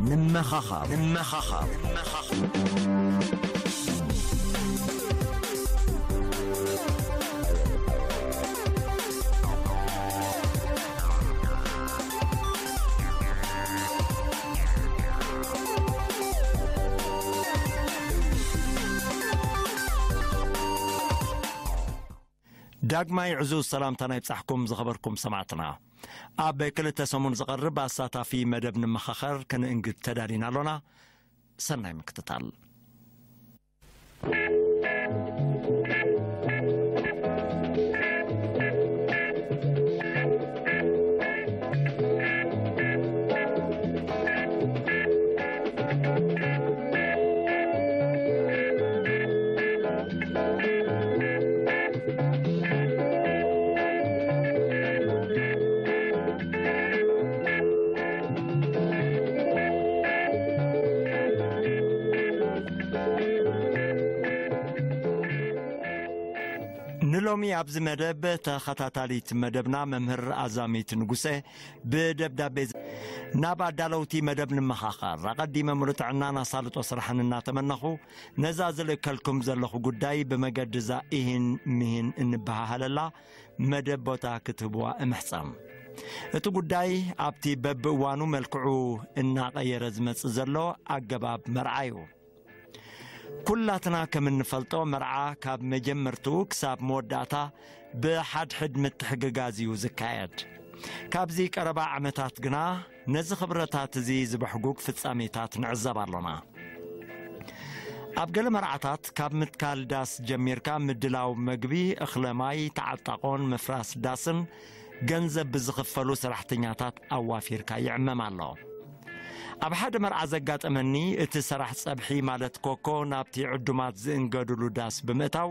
ንመኻኻር፣ ንመኻኻር፣ ንመኻኻር። ዳግማይ ዕዙዝ ሰላምታና ይብጻሕኩም ዝኸበርኩም ሰማዕትና። ኣብ ክልተ ሰሙን ዝቐርብ ኣሳታፊ መደብ ንመኻኸር ክንእንግድ ተዳሊና ኣሎና። ሰናይ ምክትታል። ንሎሚ ኣብዚ መደብ ተኸታታሊት መደብና መምህር ኣዛሚት ንጉሰ ብደብዳቤ ዝ-፣ ናብ ኣዳለውቲ መደብ ንመኻኸር። ኣቐዲመ ሙሉእ ጥዕናን ኣሳልጦ ስራሕን እናተመነኹ፣ ነዛ ዝልእከልኩም ዘለኹ ጉዳይ ብመገዲ እዛ ኢሂን ሚሂን እንበሃሃለላ መደብ ቦታ ክትህብዋ እምሕጸን። እቲ ጉዳይ ኣብቲ በብእዋኑ መልክዑ እናቐየረ ዝመጽእ ዘሎ ኣገባብ መርዓ እዩ። ኩላትና ከም እንፈልጦ፣ መርዓ ካብ መጀመርትኡ ክሳብ መወዳእታ ብሓድሕድ ምትሕግጋዝ እዩ ዝካየድ። ካብዚ ቀረባ ዓመታት ግና፣ ነዚ ክብረታት እዚ ዝበሕጉግ ፍጻሜታት ንዕዘብ ኣሎና። ኣብ ገለ መርዓታት፣ ካብ ምትካል ዳስ ጀሚርካ፣ ምድላው መግቢ፣ እኽለ ማይ፣ ተዓጣቖን ምፍራስ ዳስን፣ ገንዘብ ብዝኽፈሉ ሰራሕተኛታት ኣዋፊርካ ይዕመም ኣሎ። ኣብ ሓደ መርዓ ዘጋጠመኒ፣ እቲ ሰራሕ ጸብሒ ማለት ኮኮ ናብቲ ዕዱማት ዝእንገድሉ ዳስ ብምእታው፣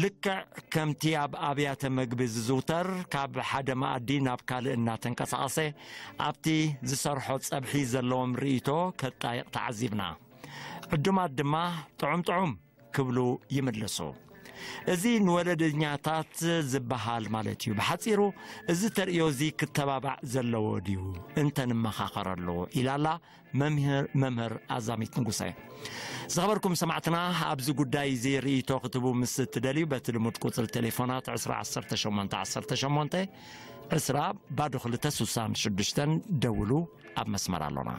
ልክዕ ከምቲ ኣብ ኣብያተ መግቢ ዝዝውተር፣ ካብ ሓደ መኣዲ ናብ ካልእ እናተንቀሳቐሰ ኣብቲ ዝሰርሖ ጸብሒ ዘለዎም ርእይቶ ከጣይቕ ተዓዚብና። ዕዱማት ድማ ጥዑም ጥዑም ክብሉ ይምልሱ። እዚ ንወለደኛታት ዝበሃል ማለት እዩ። ብሓጺሩ፣ እዚ ተርእዮ እዚ ክተባባዕ ዘለዎ ድዩ እንተ ንመኻኸረሉ? ኢላላ መምህር፣ መምህር ኣዛሚት ንጉሰ። ዝኸበርኩም ሰማዕትና፣ ኣብዚ ጉዳይ እዚ ርእይቶ ክትህቡ ምስ እትደልዩ፣ በቲ ልሙድ ቁጽሪ ቴሌፎናት ዕስራ ዓሰርተ ሸሞንተ ዓሰርተ ሸሞንተ ዕስራ ባዶ ክልተ ስሳን ሽዱሽተን ደውሉ። ኣብ መስመር ኣሎና።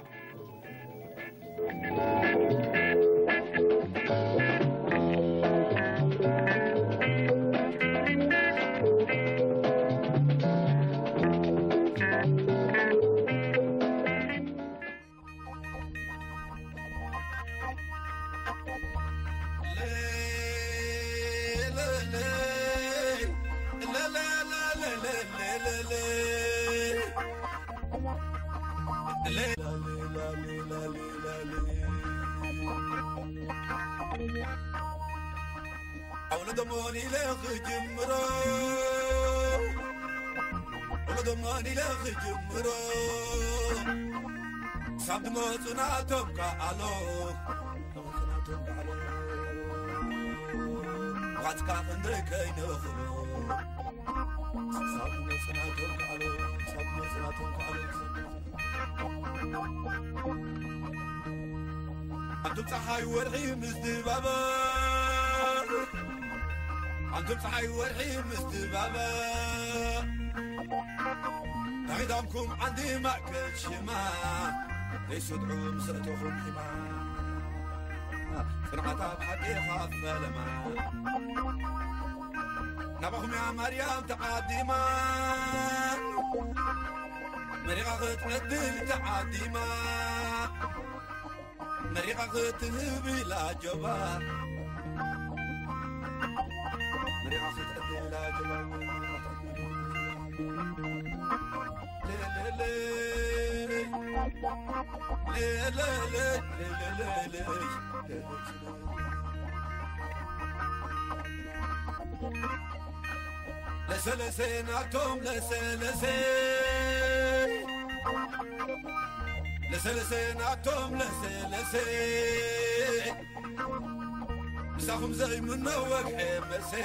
ኣውለዶሞን ኢለ ክጅምሮ፣ ኣውለዶሞን ኢለ ክጅምሮ፣ ክሳብ ድመጹ ናቶም ከኣሎ፣ ናቶም ከኣሎ፣ ብኻትካ ክንደይ ከይንኽሎ፣ ክሳብ ድመጹ ናቶም ከኣሎ፣ ክሳብ ድመጹ ናቶም ከኣሎ። ኣንቱም ጸሓይ ወርሒ ምስ ድባባ፣ ኣንቱም ጸሓይ ወርሒ ምስ ድባባ፣ ተኺዳምኩም ዓንዲ ማእከል ሽማ፣ ዘይሰድዑ ምስ ኣተኹም ሒማ፣ ጽንዓታ ብሓቂ ኻብ ፈለማ። ናባኹም እያ ማርያም ተዓዲማ፣ መሪቓ ክትዕድል ተዓዲማ፣ መሪቓ ክትህብ ኢላ ጆባ፣ መሪቓ ክትዕድል ኢላ ጆባ። ሌሌሌ፣ ሌሌሌ፣ ሌሌሌ። ለሰለሰ ናቶም ለሰለሰ፣ ለሰለሰ ናቶም ለሰለሰ፣ ምሳኹም ዘይምኖ ወግሐ መሰይ፣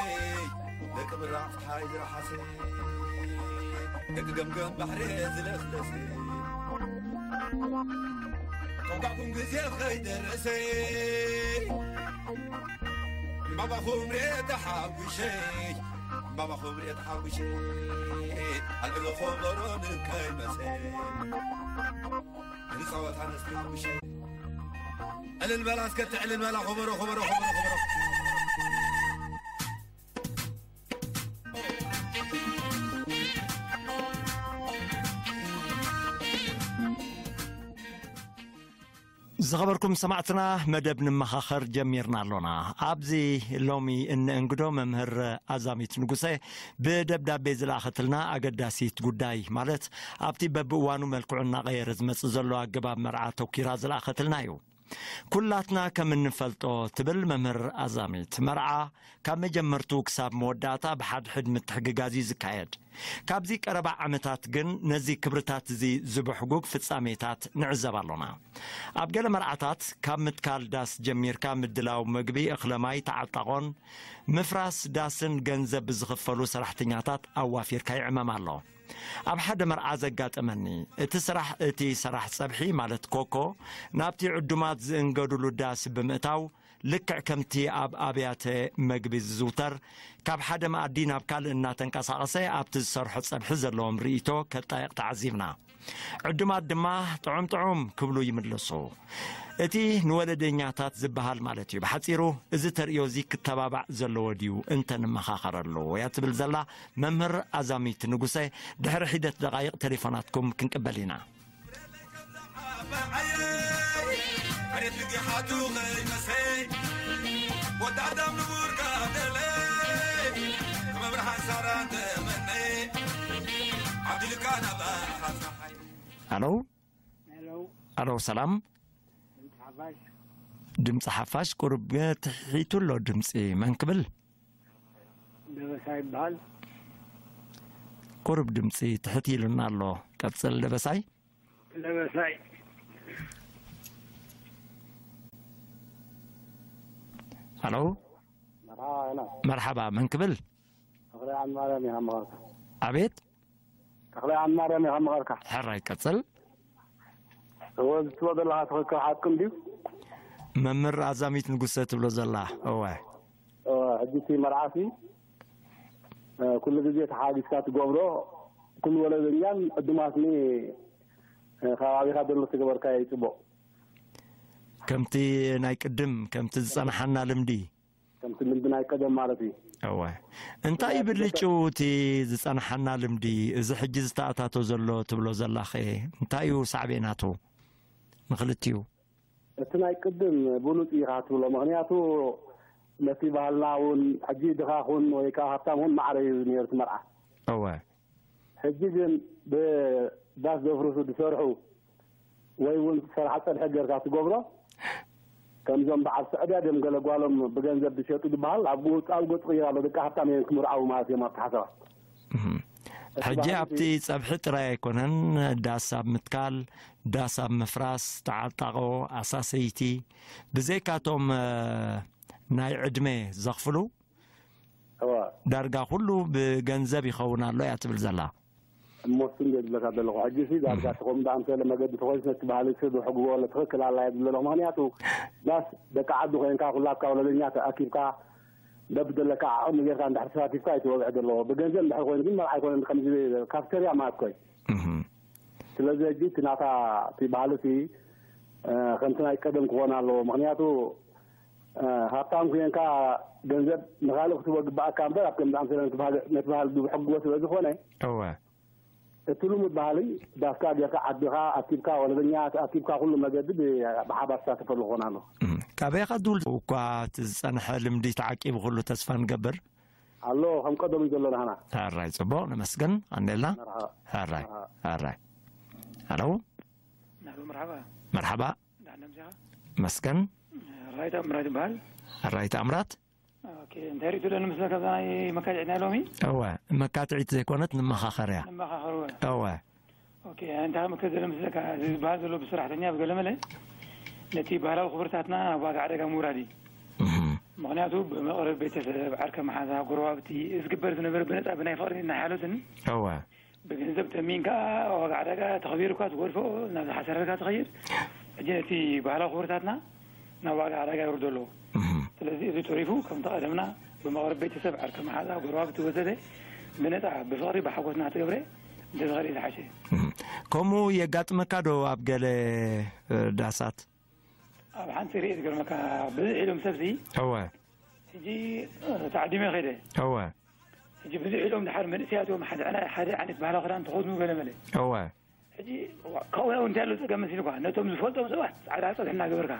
ደቂ ብራቕ ፀሓይ ዝረሓሰ፣ ደቂ ገምገም ባሕሪ ዝለስለሰ፣ ተንኳዕኩም ግዜ ከይደረሰ፣ እምባባኹም ርኤ ተሓጒሸ፣ እምባባኹም ርኤ ተሓጒሸ፣ ኣልዕሎ ኾበሮ ንከይመሰ፣ ንፃወታ ነስተሓጒሸ። ዕልል በላ እስከ፣ ዕልል በላ፣ ኾበሮ፣ ኾበሮ፣ ኾበሮ፣ ኾበሮ። ዝኸበርኩም ሰማዕትና፣ መደብ ንመኻኸር ጀሚርና ኣሎና። ኣብዚ ሎሚ እንእንግዶ መምህር ኣዛሚት ንጉሰ ብደብዳቤ ዝለኣኸትልና ኣገዳሲት ጉዳይ፣ ማለት ኣብቲ በብእዋኑ መልክዑ እናቐየረ ዝመጽእ ዘሎ ኣገባብ መርዓ ተኲራ ዝለኣኸትልና እዩ። ኩላትና ከም እንፈልጦ፣ ትብል መምህር ኣዛሚት፣ መርዓ ካብ መጀመርቱ ክሳብ መወዳእታ ብሓድሕድ ምትሕግጋዝ እዩ ዝካየድ። ካብዚ ቀረባ ዓመታት ግን ነዚ ክብርታት እዚ ዝብሕጉግ ፍጻሜታት ንዕዘብ ኣሎና። ኣብ ገለ መርዓታት ካብ ምትካል ዳስ ጀሚርካ ምድላው ምግቢ፣ እኽለ ማይ፣ ተዓጣቖን ምፍራስ ዳስን ገንዘብ ብዝኽፈሉ ሰራሕተኛታት ኣዋፊርካ ይዕመም ኣሎ። ኣብ ሓደ መርዓ ዘጋጠመኒ፣ እቲ ስራሕ፣ እቲ ሰራሕ ጸብሒ ማለት ኮኮ ናብቲ ዕዱማት ዝእንገዱሉ ዳስ ብምእታው፣ ልክዕ ከምቲ ኣብ ኣብያተ መግቢ ዝዝውተር፣ ካብ ሓደ መኣዲ ናብ ካልእ እናተንቀሳቐሰ ኣብቲ ዝሰርሖ ጸብሒ ዘለዎም ርእይቶ ከጣይቕ ተዓዚብና። ዕዱማት ድማ ጥዑም ጥዑም ክብሉ ይምልሱ። እቲ ንወለደኛታት ዝበሃል ማለት እዩ። ብሓጺሩ፣ እዚ ተርእዮ እዚ ክተባባዕ ዘለዎ ድዩ እንተ ንመኻኸረሉ? እያ ትብል ዘላ መምህር ኣዛሚት ንጉሰ። ድሕሪ ሒደት ደቓይቕ ቴሌፎናትኩም ክንቅበል ኢና። ኣለው። ኣለው። ኣለው፣ ሰላም። ድምፂ ሓፋሽ። ድምፂ ሓፋሽ ቁሩብ ትሒቱ ኣሎ። ድምፂ መን ክብል? ደበሳ ይበሃል። ቁሩብ ድምፂ ትሕት ኢሉና ኣሎ። ቀፅል ደበሳይ። ደበሳይ። ኣለው። መርሓባ፣ መን ክብል? ተኽለ ዓማርያም እየ ካብ መቐልካ። ኣቤት። ተኽለ ዓማርያም እየ ካብ መቐልካ። ሕራይ ቀጽል። እወ፣ እዚ ትብሎ ዘለኻ ትኽክል ሓቂ እንድዩ። መምህር ኣዛሚት ንጉሰ ትብሎ ዘላ። እወ። እወ፣ ሕጂ እቲ መርዓሲ፣ እ፣ ኩሉ ግዜ ተሓጊዝካ ትገብሮ፣ ኩሉ ወለደኛን ዕዱማትኒ፣ እ፣ ከባቢኻ ዘሎ ትገበርካዮ እዩ ጽቡቕ። ከምቲ ናይ ቅድም፣ ከምቲ ዝጸንሓና ልምዲ። ከምቲ ልምዲ ናይ ቀደም ማለት እዩ። እወ። እንታይ እዩ ብልጭው እቲ ዝጸንሓና ልምዲ? እዚ ሕጂ ዝተኣታቶ ዘሎ ትብሎ ዘላኸ እንታይ እዩ ሳዕቤናቱ? ንኽልቲኡ። እቲ ናይ ቅድም ብሉጽ እዩ ኢኻ ትብሎ። ምኽንያቱ ነቲ ባህልና እውን ሕጂ ድኻ ኩን ወይ ከዓ ሃብታም ኩን ማዕረ እዩ ነይሩ እቲ መርዓ። እወ። ሕጂ ግን ብዳስ ዘፍርሱ ዝሰርሑ ወይ እውን ሰራሕ ጸድሒ ጌርካ ትገብሮ፣ ከምዞም በዓል ስዕድያ ድዮም ገለ ጓሎም ብገንዘብ ዝሸጡ ዝበሃል፣ ኣብ ገ-፣ ኣብ ገጹ ቅይር ኣሎ። ደቂ ሃብታም እዮም ክምርዓዉ ማለት እዮም ኣብቲ ሓሳባት። እህ። እቲ ሕጂ ባህሊ ኣብቲ ጸብሒ ጥራይ ኣይኮነን፣ ዳስ ኣብ ምትካል፣ ዳስ ኣብ ምፍራስ፣ ተዓጣቖ፣ ኣሳሰይቲ፣ ብዘይካቶም፣ እ፣ ናይ ዕድመ ዘኽፍሉ፣ እዋ። ዳርጋ ኩሉ ብገንዘብ ይኸውን ኣሎ እያ ትብል ዘላ። እሞ እሱ እንደ ዝብለካ ዘለኹ፣ ሕጂ ሲ ዳርጋ እህ። ተኾም ዳኣምሰለ መገዲ ተኾይንስ ነቲ ባህሊ ሲ ብሕጉ ወለ ትኽክል ኣላ እየ ዝብለለኹ። ምኽንያቱ ዳስ ደቂ ዓዲ ኮይንካ ኩላትካ ወለደኛ ተኣኪብካ በብደለካ ዓቕሚ ጌርካ እንድሕር ተሳቲፍካ እዩ እቲ ወግዒ ዘለዎ። ብገንዘብ እንድሕር ኮይኑ ግን መርዓ ኣይኮነን፣ ከምዚ ካፍተርያ ማለት ኮይ። እህ። ስለዚ ሕጂ እቲ ናታ እቲ ባህሊ ሲ፣ እ፣ ከምቲ ናይ ቀደም ክኾን ኣለዎ። ምኽንያቱ፣ እ፣ ሃብታም ኮይንካ ገንዘብ ንኻልእ ክትህቦ ግባኣካ እምበር ኣብ ከም ዝኣምሰለ ነቲ ባህሊ፣ ነቲ ባህሊ ብሕጉ ስለ ዝኾነ፣ እወ። እቲ ልሙድ ባህሊ ዳስካ ጌርካ ዓድኻ ኣኪብካ፣ ወለደኛ ኣኪብካ፣ ኩሉ መገዲ ብ-፣ ብሓባር ትሳተፈሉ ክኾን ኣለዎ። እም፣ ካበይ ኢኻ ትውልድ? እኳ እቲ ዝጸንሐ ልምዲ ተዓቂቡ ኩሉ ተስፋ ንገብር። ኣሎ፣ ከም ቀደሙ እዩ ዘሎ ናህና። ሕራይ፣ ጽቡቕ፣ ነመስግን። ኣንዴላ። መርሓባ። ሕራይ፣ መርሓባ። ሕራይ። ኣለው? ናሎ፣ መርሓባ። መርሓባ። ደሓን ደምሲኻ? መስገን። ሕራይ ተኣምራት ይበሃል። ሕራይ ተኣምራት። ኦኬ፣ እንታይ ርእይቶ ደኣ ንምስለ ካብዛ ናይ መካትዒት ናይ ሎሚ? እወ፣ መካትዒት ዘይኮነት ንመኻኸር እያ። ንመኻኸር እወ። እወ። ኦኬ፣ እንታይ ምክር ዘሎ ምስለካ፣ እዚ ዝበሃል ዘሎ ብሰራሕተኛ ብገለመለ ነቲ ባህላዊ ክብርታትና ናብ ዋጋ ዕደጋ ምውራድ እዩ። እህ። ምኽንያቱ ብመቕረብ ቤተሰብ፣ ዓርከ መሓዛ፣ ጎረባብቲ ዝግበር ዝነበረ ብነጻ ብናይ ፍቕሪ ናይ ሓሎትን እወ። ብገንዘብ ተሚን ከኣ ዋጋ ዕዳጋ ተኸቢሩ እኳ ትገድፎ ናብ ዝሓሰረልካ ትኸይድ። ሕጂ ነቲ ባህላዊ ክብርታትና ናብ ዋጋ ዕዳጋ የውርዶ ኣለዎ። እህ። ስለዚ እዚ ተሪፉ ከምቲ ቀደምና ብመቕረብ ቤተሰብ፣ ዓርከ መሓዛ፣ ጎረባብቲ ወዘተ ብነጻ ብፍቕሪ ብሓጎስ እናተገብረ እንተዝኸደ ዝሓሸ። እህ። ከምኡ የጋጥመካ ዶ ኣብ ገለ እ፣ ዳሳት? ኣብ ሓንቲ ርእየ ዝገርመካ፣ ብዙሕ ኢሎም ሰብሲ እወ። ሕጂ፣ እ፣ ተዓዲመ ከይደ። እወ። ሕጂ ብዙሕ ኢሎም ድሓር መንእሰያት እዮም ሓደ ዕና-፣ ሓደ ዓይነት ባህላዊ ክዳን ተኸድኑ ገለ መለ። እወ። ሕጂ፣ ዋ፣ ካብኡ እንታይ ኣሎ ጸገም መሲልኳ? ነቶም ዝፈልጦም ሰባት ጻዕዳ ጸብሒ እናገበርካ።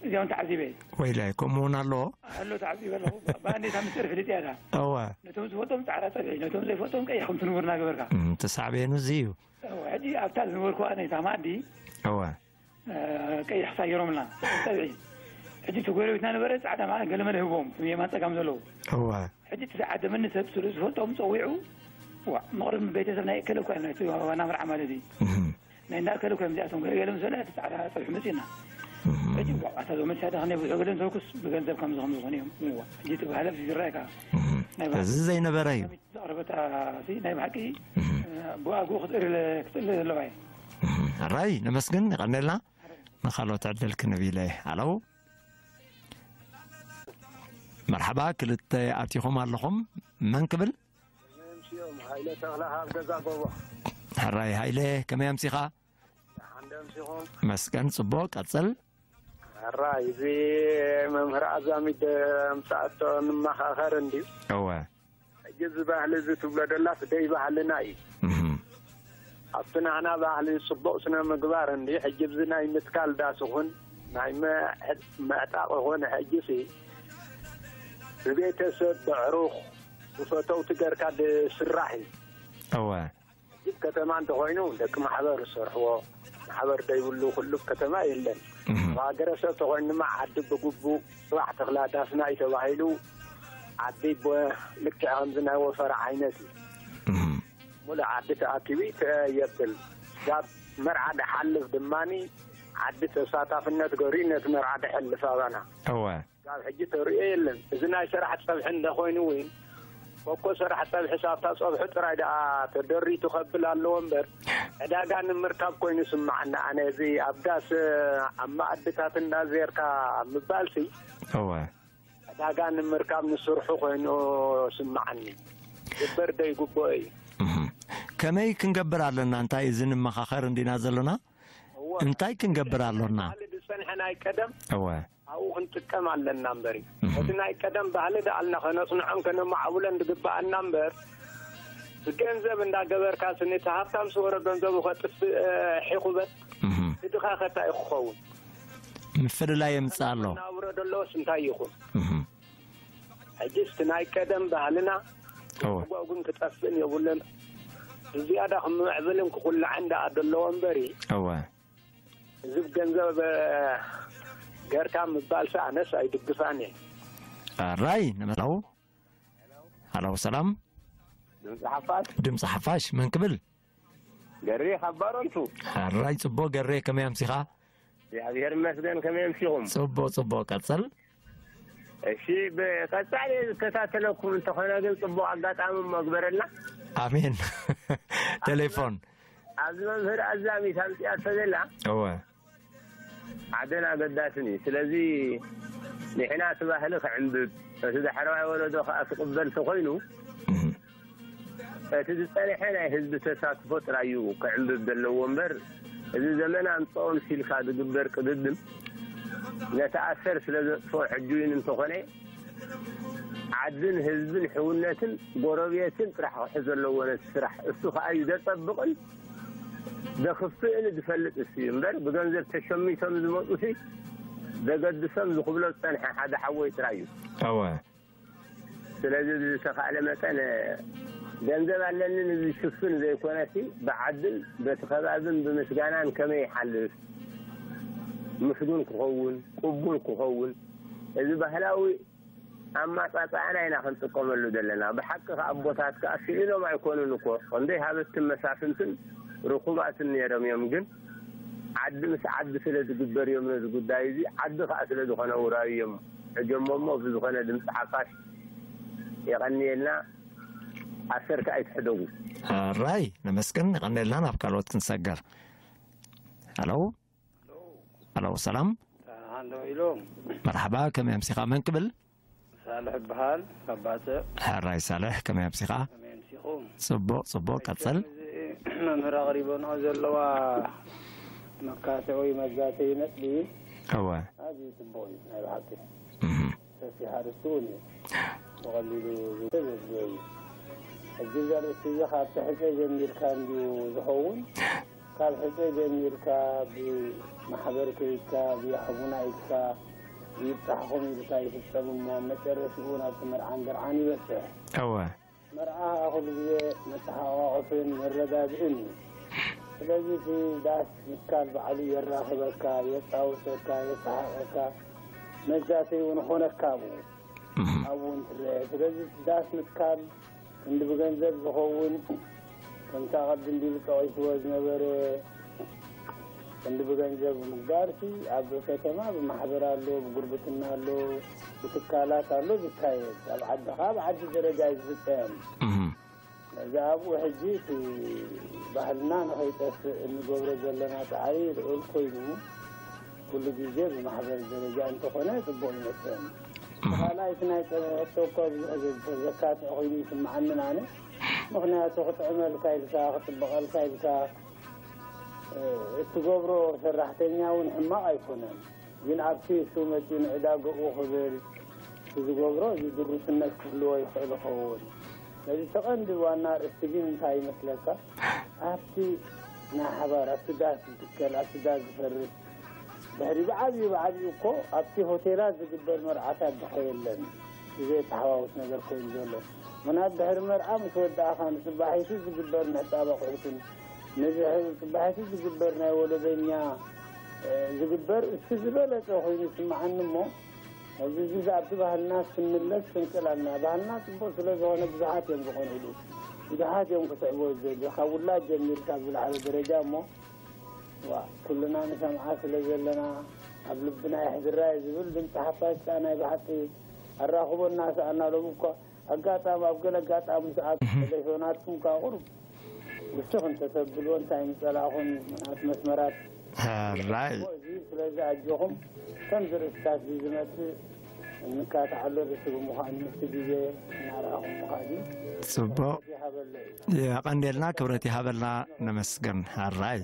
እዚኦም ተዓዚበ። ወይላይ፣ ከምኡ እውን ኣሎ? ኣሎ፣ ተዓዚበ ኣለኹ። ባ-፣ ባንዴታ ምስጢር ፍልጥ እያ እታ። እወ። ነቶም ዝፈልጦም ጻዕዳ ጸብሒ፣ ነቶም ዘይፈልጦም ቀይሕ ከምቲ ንቡር እናገበርካ። እም፣ እቲ ሳዕቤኑ እዚ እዩ። እወ፣ ሕጂ ኣብታ ዝነበርኩ ኣነ እታ ማዕዲ እወ። እ፣ ቀይሕ ሳይሮምና ጸብሒ። ሕጂ እቲ ጎረቤትና ነበረ፣ ጻዕዳ ማዕረ ገለመለ ህቦም፣ እቶም የማን ጸጋም ዘለዉ። እወ። ሕጂ እቲ ዝዓደመኒ ሰብ ስለ ዝፈልጦም ጸዊዑ፣ ዋ፣ መቕረብ ቤተሰብ ናይ እከለ እኮ እዮም፣ ናይቲ ዋና መርዓ ማለት እዩ። እህም። ናይ እንዳ እከለ እኮ እዮም እዚኣቶም፣ ገለ ገለ ምስ በለ፣ እቲ ጻዕዳ ጸብሒ መጺኡና። እህም። ሕጂ፣ ዋ፣ ኣታ እዞም መሻዳ ከመይ ብዙሕ ገለ እንተልኩስ፣ ብገንዘብ ከምዚ ከምዚ ዝኾኑ እዮም። ዋ፣ ሕጂ እቲ ባህሊ ኣብዚ ዝረኣየካ። እህም። ናይ ባህሊ እዚ ዘይነበረ እዩ። ዘቕረበታ፣ ሲ፣ ናይ ብሓቂ፣ እህ። እ፣ ብዋግኡ ክትእለ-፣ ክትእለ ዘለዋ እያ። እህ። ሕራይ፣ ነመስግን፣ የቐንየልና። ንኻልኦት ዕድል ክንህብ ኢለ። ሃሎ። መርሓባ፣ ክልተ ኣቲኹም ኣለኹም። መን ክብል? እዚኦም ሃይለ ተኽለ ካብ ገዛ ጎቦ። ሕራይ ሃይለ፣ ከመይ ኣምሲኻ? ደሓን ዶ ኣምሲኹም? መስገን፣ ጽቡቕ፣ ቀጽል። ሕራይ፣ እዚ መምህር ኣዛሚድ ኣምጻእቶ ንመኻኸር እንድዩ። እወ። ሕጂ እዚ ባህሊ እዚ ትብሎ ደላስ ደይ ባህልና እዩ። እህም። ኣብቲ ናህና ባህሊ ጽቡቕ ስነ ምግባር እንዲ ሕጂ እዚ ናይ ምትካል ዳስ ይኹን ናይ መ-፣ ምዕጣቕ ይኹን ሕጂሲ ብቤተሰብ ብዕሩኽ ብፈተውቲ ገርካ ዝስራሕ እዩ። እወ። ሕጂ ከተማ እንተኾይኑ ደቂ ማሕበር ዝሰርሕዎ፣ ማሕበር ዘይብሉ ኩሉ ከተማ የለን። እህ። ኣብ ሃገረሰብ ተኾይኑ ድማ ዓዲ ብግቡእ ጽባሕ ተኽላ ዳስና እዩ ተባሂሉ፣ ዓዲ ቦ-፣ ልክዕ ከምዚ ናይ ወፈራ ዓይነት እዩ። እህ። ሙሉእ ዓዲ ተኣኪቡ ተ-፣ የብል። ካብ መርዓ ድሓልፍ ድማኒ ዓዲ ተሳታፍነት ገይሩ ነቲ መርዓ ድሕልፍ ኣባና። እወ። ካብ ሕጂ ተርእዮ የለን። እዚ ናይ ሰራሕ ጸብሒ እንተኾይኑ እውን፣ ኮኮ ሰራሕ ጸብሒ ሳብታ ጸብሑ ጥራይ ደኣ ተደሪቱ ከብል ኣለዎ እምበር፣ ዕዳጋ ንምርካብ ኮይኑ ስምዓኒ። ኣነ እዚ ኣብ ዳስ፣ ኣብ መኣድታት እንዳዜርካ ምባልሲ፣ እወ። ዕዳጋ ንምርካብ ንስርሑ ኮይኑ ስምዓኒ። ግበር ደይግብኦ እዩ። እህ። ከመይ ክንገብር ኣለና? እንታይ እዚ ንመኻኸር እንዲና ዘለና? እወ። እንታይ ክንገብር ኣሎና? ካልእ ዝጸንሐ ናይ ቀደም እወ። ኣብኡ ክንጥቀም ኣለና እምበር እዩ። እህ። እቲ ናይ ቀደም ባህሊ ደኣልና ከነጽንዖን ከነማዕብሎን ዝግብኣና እምበር፣ ብገንዘብ እንዳገበርካ ስኒ እቲ ሃብታም ዝወረ ገንዘቡ ከጥፍእ፣ እ፣ ሒኹበት እህ። እቲ ድኻ ከታይ ክኸውን? ምፍልላይ የምጽእ ኣሎ። ናብሮ ደለዎስ እንታይ ይኹን? እህ። ሕጂ እቲ ናይ ቀደም ባህልና እወ። ክጓጉን ክጠፍእን የብሉን። ብዝያዳ ክምዕብልን ክኹላዕን ደኣ ደለዎ እምበሪ፣ እወ። እዚ ብገንዘብ፣ እ፣ ገርካ ምባልሲ ኣነስ ኣይድግፋን እየ። ኣራይ፣ ንመላው። ሃሎ፣ ሰላም። ድምፂ ሓፋሽ። ድምፂ ሓፋሽ፣ መን ክብል? ገሬ ካብ ባረንቱ። ኣራይ፣ ጽቡቕ ገሬ፣ ከመይ ኣምሲኻ? እግዚኣብሔር ይመስገን፣ ከመይ ኣምሲኹም? ጽቡቕ፣ ጽቡቕ፣ ቀጽል። እሺ፣ ብቀጻሊ ዝከታተለኩም እንተኾነ ግን ጽቡቕ ኣጋጣሚ እሞ ግበረልና። ኣሜን። ቴሌፎን። ኣብዚ መምህር ኣዛሚት ኣምጺኣቶ ዘላ እወ። ዓደን ኣገዳስን እዩ። ስለዚ ንሕና እቲ ባህሊ ክዕንብብ፣ እቲ ዳሕረዋይ ወለዶ ከኣ ክቕበል ተኾይኑ፣ እህ። እቲ ዝጸንሐ ናይ ህዝቢ ተሳትፎ ጥራይ እዩ ክዕንብብ ዘለዎ እምበር፣ እዚ ዘመን ኣምጽኦ ምሲልካ ዝግበር ቅድድም ነቲ ኣሰር ስለ ዘጥፍኦ ሕጂ እውን እንተኾነ ዓድን ህዝብን ሕውነትን ጎረቤትን ጥራሕ ክሕዝ ኣለዎ ነቲ ስራሕ። እሱ ከኣ እዩ ዘጸብቕን ዘኽፍእን ዝፈልጥ እሱ እዩ እምበር፣ ብገንዘብ ተሸሚቶም ዝመጹሲ ዘገድሶም ዝኽብሎ ዝጸንሐ ሓደ ሓወይ ጥራይ እዩ። እወ። ስለዚ ብዝተኻእለ መጠን ገንዘብ ኣለኒ ንዝሽፍን ዘይኮነሲ፣ ብዓድን በቲ ከባብን ብምስጋናን ከመይ ይሓልፍ? ምስጉን ክኸውን፣ ቅቡል ክኸውን፣ እዚ ባህላዊ ኣማጻጽኣና ኢና ክንጥቀመሉ ዘለና። ብሓቂ ከኣ ኣቦታት ከኣ ስኢኖም ኣይኮኑን እኮ። ክንደይ ሃበትን መሳፍንትን ርኹባትን ነይሮም እዮም። ግን ዓዲ ምስ ዓዲ ስለ ዝግበር እዮም ነዚ ጉዳይ እዚ፣ ዓዲ ከኣ ስለ ዝኾነ ውራይ እዮም ሕጆሞ እሞ ብዝኾነ ድምፂ ሓፋሽ የቐንየልና። ኣሰርካ ኣይትሕደጉ። ራይ ነመስግን፣ የቐንየልና። ናብ ካልኦት ክንሰገር። ሄሎ፣ ሄሎ፣ ሰላም። ሃሎ ኢሎም። መርሓባ፣ ከመይ ኣምሲኻ? መን ክብል? ሳልሕ ይበሃል፣ ካብ ባጽዕ። ሕራይ ሳልሕ፣ ከመይ ኣምሲኻ? ከመይ ኣምሲኹም? ጽቡቕ፣ ጽቡቕ፣ ቀጽል። እዚ መምህር ኣቕሪበንኦ ዘለዋ መካትዒ ወይ መዛተዪ ነጥቢ እወ። ኣዝዩ ጽቡቕ እዩ፣ ናይ ብሓቂ። እህ። ሰፊሕ ኣርእስቲ እውን እዩ። ብቐሊሉ ዝተዘዝገ እዩ። ሕጂ እዚ ኣርእስቲ እዚ ካብ ትሕፀ ጀሚርካ እንድዩ ዝኸውን። ካብ ሕፀ ጀሚርካ ብማሕበር ከይድካ፣ ብየሕቡና ኢልካ፣ ብይብፃሕኹም ኢልካ ይፍፀም እሞ፣ ኣብ መጨረሽኡ ናብቲ መርዓን ገርዓን ይበፅሕ። እወ። መርዓ ኸዓ ኩሉ ግዜ መተሓቋቆፍን መረዳድእን እዩ። ስለዚ እቲ ዳስ ምትካል ባዕሉ የራኽበካ፣ የጻውተካ፣ የሰሓቐካ፣ መዛተዪ እውን ኾነካ ኣብኡ። እህ። ኣብኡ እንትረአ። ስለዚ እቲ ዳስ ምትካል ክንዲ ብገንዘብ ዝኸውን፣ ከምታ ቅድም ቢሉ ጠቒስዎ ዝነበረ፣ ክንዲ ብገንዘብ ምግባርሲ ኣብ ከተማ ብማሕበር ኣሎ፣ ብጉርብትና ኣሎ፣ ብትካላት ኣሎ ዝካየድ። ኣብ ዓዲ ኸዓ ብዓዲ ደረጃ እዩ ዝፍጸም። እህ። ነዚ ኣብኡ ሕጂ እቲ ባህልና ንኸይጠፍእ እንገብሮ ዘለና ጻዕሪ ልዑል ኮይኑ፣ ኩሉ ግዜ ብማሕበር ደረጃ እንተኾነ ጽቡቕ ይመስለኒ። እህ። ካልኣይ እቲ ናይ ጸብሒ ሕቶ እኮ ብዙሕ ዘ-፣ ዘካትዕ ኮይኑ ይስምዓንን ኣነ። ምኽንያቱ ክጥዕመልካ ኢልካ፣ ክጥበቐልካ ኢልካ፣ እ፣ እትገብሮ ሰራሕተኛ እውን ሕማቕ ኣይኮነን። ግን ኣብቲ እሱ መፂኡ ንዕዳግኡ ክብል እቲ ዝገብሮ እዚ ድሩትነት ክህልዎ ይኽእል ይኸውን። ነዚ እቲ ቀንዲ ዋና ኣርእስቲ ግን እንታይ ይመስለካ? ኣብቲ ናይ ሓባር፣ ኣብቲ ዳስ ዝትከል፣ ኣብቲ ዳስ ዝፈርስ፣ ድሕሪ ብዓብዩ ብዓብዩ እኮ ኣብቲ ሆቴላት ዝግበር መርዓታት ድኸ የለን? ብዘየተሓዋውስ ነገር ኮይኑ ዘሎ። ምኽንያቱ ድሕሪ መርዓ ምስ ወዳእኻ ንፅባሒቱ ዝግበር ምሕፃብ ኣቑሑትን፣ ነዚ ጽባሒቱ ዝግበር ናይ ወለደኛ፣ እ፣ ዝግበር እሱ ዝበለጸ ኮይኑ ይስምዓኒ እሞ፣ ኣብዚ፣ እዚ ኣብቲ ባህልና ክንምለስ ክንክእል ኣለና። ባህልና ጽቡቕ ስለ ዝኾነ ብዙሓት እዮም ዝቐንኡሉ። ብዙሓት እዮም ክስዕቦ ዝደልዩ። ካብ ውላድ ጀሚርካ ኣብ ዝለዓለ ደረጃ እሞ፣ ዋ፣ ኩልና ንሰምዓ ስለ ዘለና፣ ኣብ ልብና የሕድራ እዩ ዝብል ድምፂ ሓፋሽ ከኣ ናይ ብሓቂ ኣራኽቦ እናሰኣና ሎም እኳ ኣጋጣሚ፣ ኣብ ገለ ኣጋጣሚ ሰዓት እህ። ቴሌፎናትኩም ከኣ ቁሩብ ውስኽ እንተተብልዎ እንታይ ምጸላእኹም፣ ምኽንያቱ መስመራት ሕራይ። እዚ ስለዚ ኣጆኹም፣ ከምዚ ርእስታት እዚ ዝመጽእ እንካትዓሉ ርእሲ ብምዃኑ ምስቲ ግዜ እናረኣኹም ምዃድ እዩ። ጽቡቕ። ክብረት ይሃበለይ። የቐንየልና፣ ክብረት ይሃበልና፣ ነመስግን። ሕራይ።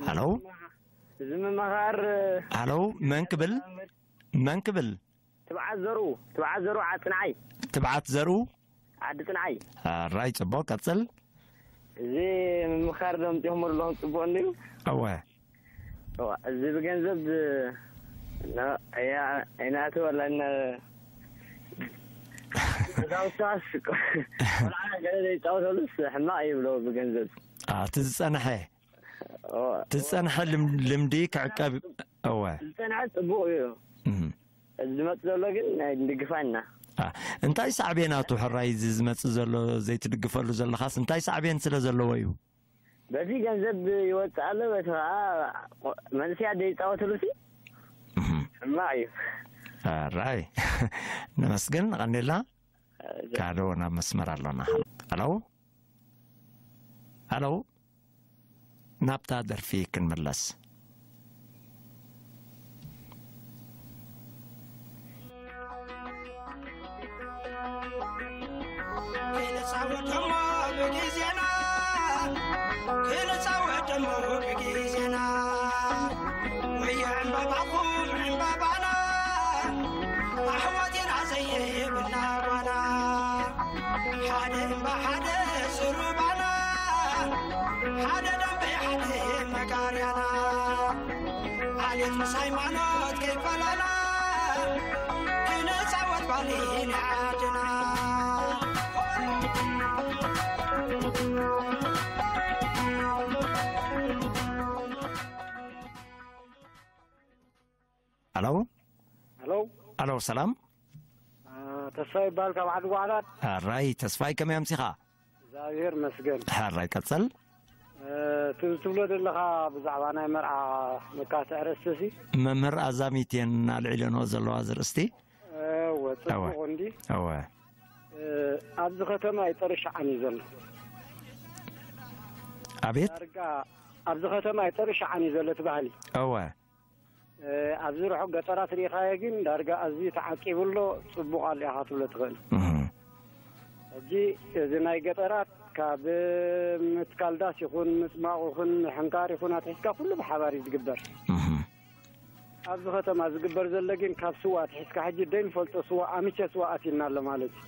ሃሎ? እዚ ምምኻር፣ ሃሎ፣ መን ክብል? መን ክብል? ትብዓት ዘርኡ፣ ትብዓት ዘርኡ ዓጽንዓይ። ትብዓት ዘርኡ? ዓዲ ጽንዓይ። ኣራይ፣ ጽቡቕ፣ ቀጽል። እዚ ምምኻር ዶ ኣምጺኹም ኣለኹም፣ ጽቡቕ እንድዩ? እወ። እዋ፣ እዚ ብገንዘብ፣ ና፣ እያ፣ ኣይናእተወላና። ገዛውታስ፣ ቆልዓ ገለ ዘይጻወተሉስ ሕማቕ ይብሎ ብገንዘብ። ኣቲ ዝጸንሐ፣ እዋ። እቲ ዝጸንሐ ልም-፣ ልምዲ ክዕቀብ፣ እወ። ዝጸንሐ ጽቡቕ እዩ። እም። እዚ ዝመጽእ ዘሎ ግን ናይ ንድግፋ ኢና። ኣ፣ እንታይ ሳዕቤናቱ ሕራይ እዚ ዝመጽእ ዘሎ ዘይትድግፈሉ ዘለኻስ እንታይ ሳዕቤን ስለ ዘለዎ እዩ? በቲ ገንዘብ ይወጽእ ኣሎ፣ በቲ ኸኣ መንእሰያት ዘይጻወትሉ ሲ እህ። ሕማቕ እዩ። ኣራይ። ነመስግን፣ ቀኒልና። ኣራይ። ካልኦ ናብ መስመር ኣሎና። ሃሎ? ሃሎ? ናብታ ደርፊ ክንምለስ። ክንጻወት ደሞ ብግዜና፣ ክንጻወት ደሞ ብግዜና፣ ወየ ዕምባባኹም ዕምባባና። ኣሕዋትና ዘይብልና ጓና፣ ሓደ እምባ ሓደ ስሩባና፣ ሓደ ደንበ ሓደ መጋርያና፣ ዓሌት ምስ ሃይማኖት ከይፈለና፣ ክንጻወት ባህሊ ናይ ዓድና። ኣለው። ሄሎ። ኣለው፣ ሰላም። አ፣ ተስፋ ይበሃል ካብ ዓዲ ጓዕዳድ። ሕራይ ተስፋይ፣ ከመይ ኣምሲኻ? እግዚኣብሔር ይመስገን። ሕራይ ቀጽል። እ፣ እቲ ትብሎ ዘለኻ ብዛዕባ ናይ መርዓ መካትዕ ኣርእስቲ ሲ? መምህር ኣዛሚት እየን ኣልዒለንኦ ዘለዋ እዚ ርእስቲ። እወ፣ እወ። ጽቡቕ እንዲ። እወ። እ፣ ኣብዚ ከተማ እዩ ጥሪ ሸዓን እዩ ዘሎ። ኣቤት። ዳርጋ ኣብዚ ከተማ እዩ ጥሪ ሸዓን እዩ ዘሎ እቲ ባህሊ። እወ። ኣብዚ ርሑቕ ገጠራት ርኢኻዮ ግን ዳርጋ ኣዝዩ ተዓቂቡ ኣሎ። ጽቡቕ ኣሎ ኢኻ ክትብሎ ትኽእል። ሕጂ እዚ ናይ ገጠራት ካብ ምትካል ዳስ ይኹን ምጽማቕ ይኹን ምሕንካር ይኹን ኣትሒዝካ ኩሉ ብሓባር እዩ ዝግበር። ኣብዚ ከተማ ዝግበር ዘሎ ግን ካብ ስዋ ኣትሒዝካ ሕጂ ደይንፈልጦ ስዋ ኣምቸ ስዋ ኣትዩና ኣሎ ማለት እዩ።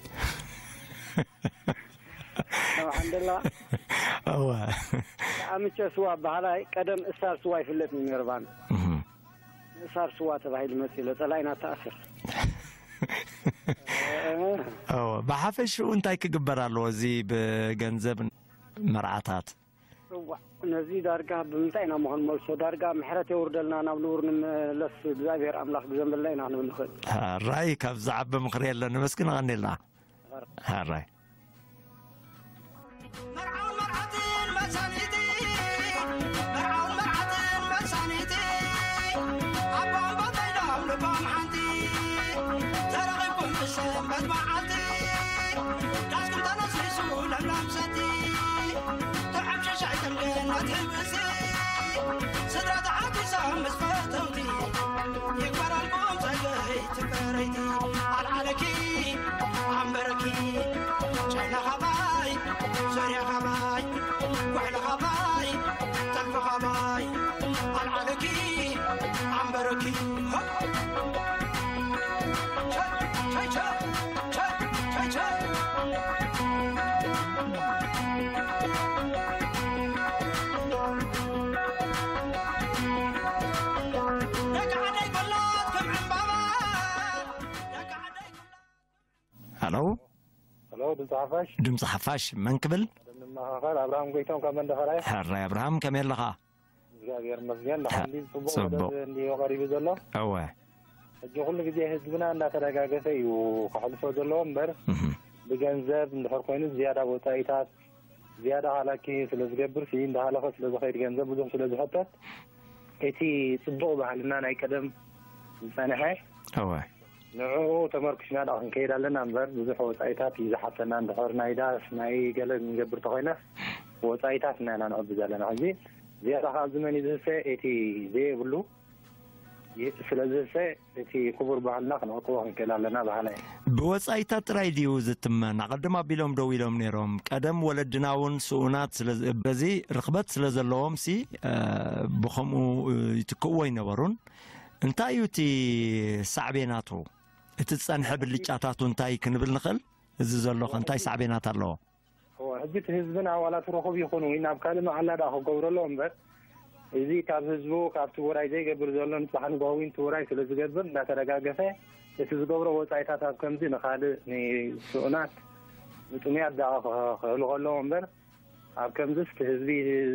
ዓንደላ እወ ኣምቸ ስዋ በሃላይ ቀደም እሳር ስዋ ይፍለጥ እዩ ነርባን እሳር ስዋ ተባሂሉ መፂ ሎ ፀላኢና ተኣስር እወ ብሓፈሽኡ እንታይ ክግበር ኣለዎ እዚ ብገንዘብ መርዓታት እዋ ነዚ ዳርጋ ብምንታይ ኢና መሆን መልሶ ዳርጋ ምሕረት የውርደልና ናብ ንቡር ንምለስ እግዚኣብሔር ኣምላኽ ብዘንበልና ኢና ክንብል ንኽእል ራይ ካብ ዝዓቢ ምኽሪ የለን ነመስግን ቐኒልና ሐራይ መርዓውን መርዓትን መሳኒቲ መርዓውን መርዓትን መሳኒቲ ኣቦም በበይኖም ልቦም ሓንቲ ተረኺብኩም ብሰንበት መዓልቲ ዳስኩም ተነስኒሱ ለምለም ሰቲ ጥዑም ሽሻይ ከም ገነት ህብሲ ስድራ ተሓጒሶም ምስ ፈተውቲ ይግበረልኩም ጸገይ ትበረይቲ ኣልዓለኪ ኣንበረኪ ጨና ኻባይ ዙርያ ኻባይ ጉዕለ ኻባይ ጠልፊ ኻባይ ኣልዓለኪ ኣንበረኪ ሃሎ ሎ ድምፂ ሓፋሽ ድምፂ ሓፋሽ መን ክብል ንምመኻኸር ኣብርሃም ጎይቶም ካብ መንደፈራይ ሕራይ ኣብርሃም ከመይ ኣለኻ እግዚኣብሔር መስገን ብሓንዲ ፅቡቅ መደብ እንዲዮ ቀሪቡ ዘሎ እወ ሕጂ ኩሉ ግዜ ህዝብና እንዳተደጋገፈ እዩ ከሕልፎ ዘለዎ እምበር ብገንዘብ እንድሕር ኮይኑ ዝያዳ ወፃኢታት ዝያዳ ሃላኪ ስለዝገብር ሲ እንዳሃለኸ ስለዝኸይድ ገንዘብ ብዙሕ ስለዝሕተት እቲ ፅቡቕ ባህልና ናይ ቀደም ዝፀንሐ እወ ንዕኡ ተመርኪስና ደኣ ክንከይድ ኣለና እምበር ብዙሕ ወፃኢታት እዩ ዝሓተና እንድሕር ናይ ዳስ ናይ ገለ ክንገብር ተኾይናስ ወፃኢታት ኢና ኢና ንዕብዝ ኣለና ሕጂ ዝያዳ ከዓ ኣብዚ መን እዩ ዝህሰ እቲ ዘየብሉ ስለዝህሰ እቲ ክቡር ባህልና ክንዕቅቦ ክንክእል ኣለና በሃላይ። ብወጻኢታት ጥራይ ድዩ ዝትመን? ኣቐድም ኣቢሎም ደው ኢሎም ነይሮም። ቀደም ወለድና እውን ስኡናት ስለ በዚ ርኽበት ስለ ዘለዎም ሲ ብኸምኡ ይትክእዎ ኣይነበሩን። እንታይ እዩ እቲ ሳዕቤናቱ? እቲ ዝጸንሐ ብልጫታቱ እንታይ ክንብል ንኽእል? እዚ ዘሎ ኸ እንታይ ሳዕቤናት ኣለዎ? እወ፣ ሕጂ እቲ ህዝብን ኣባላቱ ርኹብ ይኹን ወይ ናብ ካልእ መዓላ ደኣ ክገብረሎ እምበር፣ እዚ ካብ ህዝቡ፣ ካብቲ ውራይ ዘይገብር ዘሎ ንጽባሕ ንግሆ እውን እቲ ውራይ ስለ ዝገብር እንዳተደጋገፈ፣ እቲ ዝገብሮ ወጻኢታት ኣብ ከምዚ ንኻልእ ንስኡናት ንጥሙያት ደኣ ክህልኾ ኣለዎ እምበር፣ ኣብ ከምዚስ እቲ ህዝቢ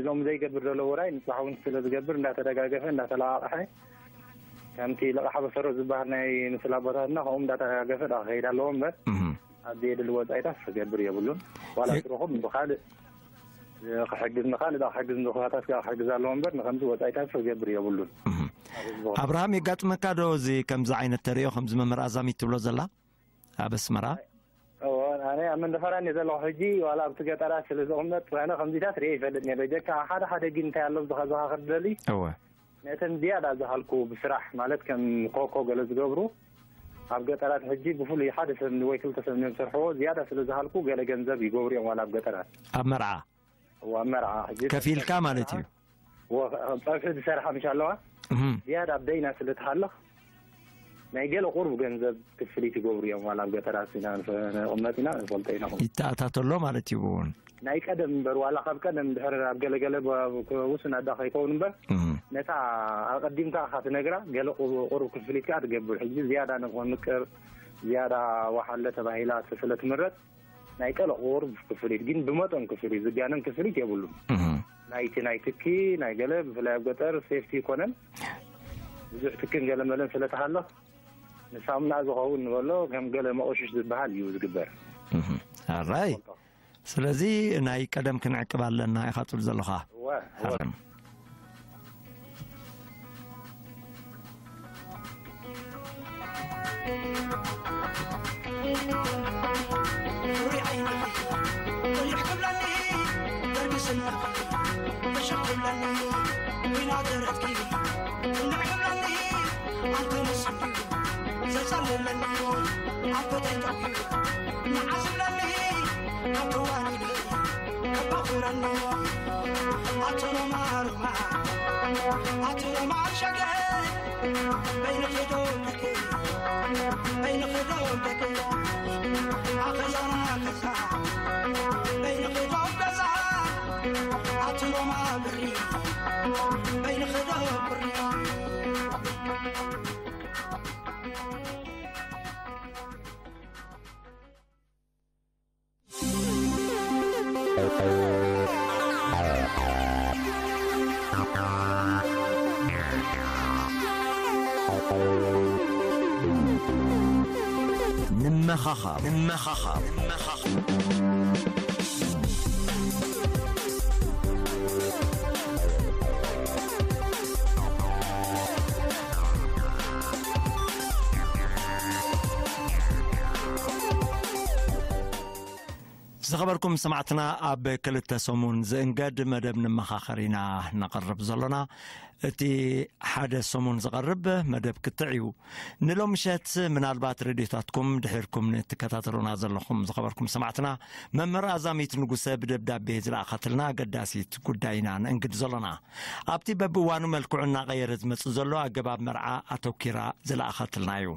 ሎሚ ዘይገብር ዘሎ ውራይ ንጽባሕ እውን ስለ ዝገብር እንዳተደጋገፈ እንዳተለቓቕሐ ከምቲ ልቓሕ በሰሮ ዝበሃል ናይ ምስላ ኣቦታትና ከምኡ እንዳተደጋገፈ ደኣ ክኸይድ ኣለዎ እምበር፣ ኣድየድሊ ወጻኢታት ክገብር የብሉን። ዋላ ትረኹም ብኻልእ ክሕግዝ ንኻልእ ዳ ክሕግዝ ንኹባታት ጋ ክሕግዝ ኣለዎ እምበር ንኸምዚ ወጻኢታት ክገብር የብሉን። ኣብርሃም የጋጥመካ ዶ እዚ ከምዚ ዓይነት ተሪኦ ከምዚ መምህር ኣዛሚት ትብሎ ዘላ ኣብ ኣስመራ? እወ ኣነ ኣብ መንደፈራን እየ ዘለኹ ሕጂ ዋላ ኣብቲ ገጠራት ስለ ዝቕመጥ ኣነ ከምዚታት ርየ ይፈልጥ ነይረ ጀካ ሓደ ሓደ ግን እንታይ ኣሎ ዝኸዘኻኽር ደሊ እወ ነተን ዝያዳ ዝሃልኩ ብስራሕ ማለት ከም ኮኮ ገለ ዝገብሩ ኣብ ገጠራት ሕጂ ብፍሉይ ሓደ ሰብ ወይ ክልተ ሰብ እዮም ዝሰርሕዎ ዝያዳ ስለ ዝሃልኩ ገለ ገንዘብ ይገብሩ እዮም ዋላ ኣብ ገጠራት ኣብ መርዓ እዋ ኣብ መርዓ ሕጂ ከፊልካ ማለት እዩ እዋ ጸብሒ ዝሰርሓ ምሽ ኣለዋ እህም። ዝያዳ ኣብ ደይና ስለ ትሃልኽ ናይ ገለ ቁሩብ ገንዘብ ክፍሊት ይገብሩ እዮም። ዋላ ኣብ ገጠራት ኢና ንፈ-፣ ንቕመጥ ኢና፣ ንፈልጦ ኢና። ይተኣታተሎ ማለት እዩ እውን። ናይ ቀደም እምበር፣ ዋላ ካብ ቀደም ድሕሪ ኣብ ገለገለ ብ-፣ ውሱን ኣዳ ከይከውን እምበር፣ እም። ነታ ኣቐዲምካ ኢኻ ትነግራ፣ ገለ ቁ-፣ ቁሩብ ክፍሊት ከኣ ትገብር። ሕጂ ዝያዳ ንኽንቅር፣ ዝያዳ ወሓለ ተባሂላ ስለ ትምረጽ፣ ናይ ቀለ ቁሩብ ክፍሊት፣ ግን ብመጠን ክፍሊት፣ ዝጋነን ክፍሊት የብሉን። እም። ናይቲ ናይ ትኪ፣ ናይ ገለ፣ ብፍላይ ኣብ ገጠር ሴፍቲ ይኮነን። ብዙሕ ትክን ገለ መለን ስለ ተሃለኽ፣ ንሳሙና ዝኸውን ንበሎ፣ ከም ገለ መቑሽሽ ዝበሃል እዩ ዝግበር። እም። ኣራይ። ስለዚ ናይ ቀደም ክንዕቅብ ኣለና ኢኻ ትብል ዘለኻ። እወ፣ እወ። ሓረም። ንመኻኻር፣ ንመኻኻር፣ ንመኻኻር። ዝኸበርኩም ሰማዕትና፣ ኣብ ክልተ ሰሙን ዝእንገድ መደብ ንመኻኸር ኢና ነቕርብ ዘሎና። እቲ ሓደ ሰሙን ዝቐርብ መደብ ክትዕ እዩ። ንሎምሸት ምናልባት ሬድዮታትኩም ድሒርኩም ንትከታተሉና ዘለኹም ዝኸበርኩም ሰማዕትና፣ መምህር ኣዛሚት ንጉሰ ብደብዳቤ ዝለኣኸትልና ኣገዳሲት ጉዳይ ኢና ንእንግድ ዘሎና። ኣብቲ በብእዋኑ መልክዑ እናቐየረ ዝመጽእ ዘሎ ኣገባብ መርዓ ኣተኪራ ዝለኣኸትልና እዩ።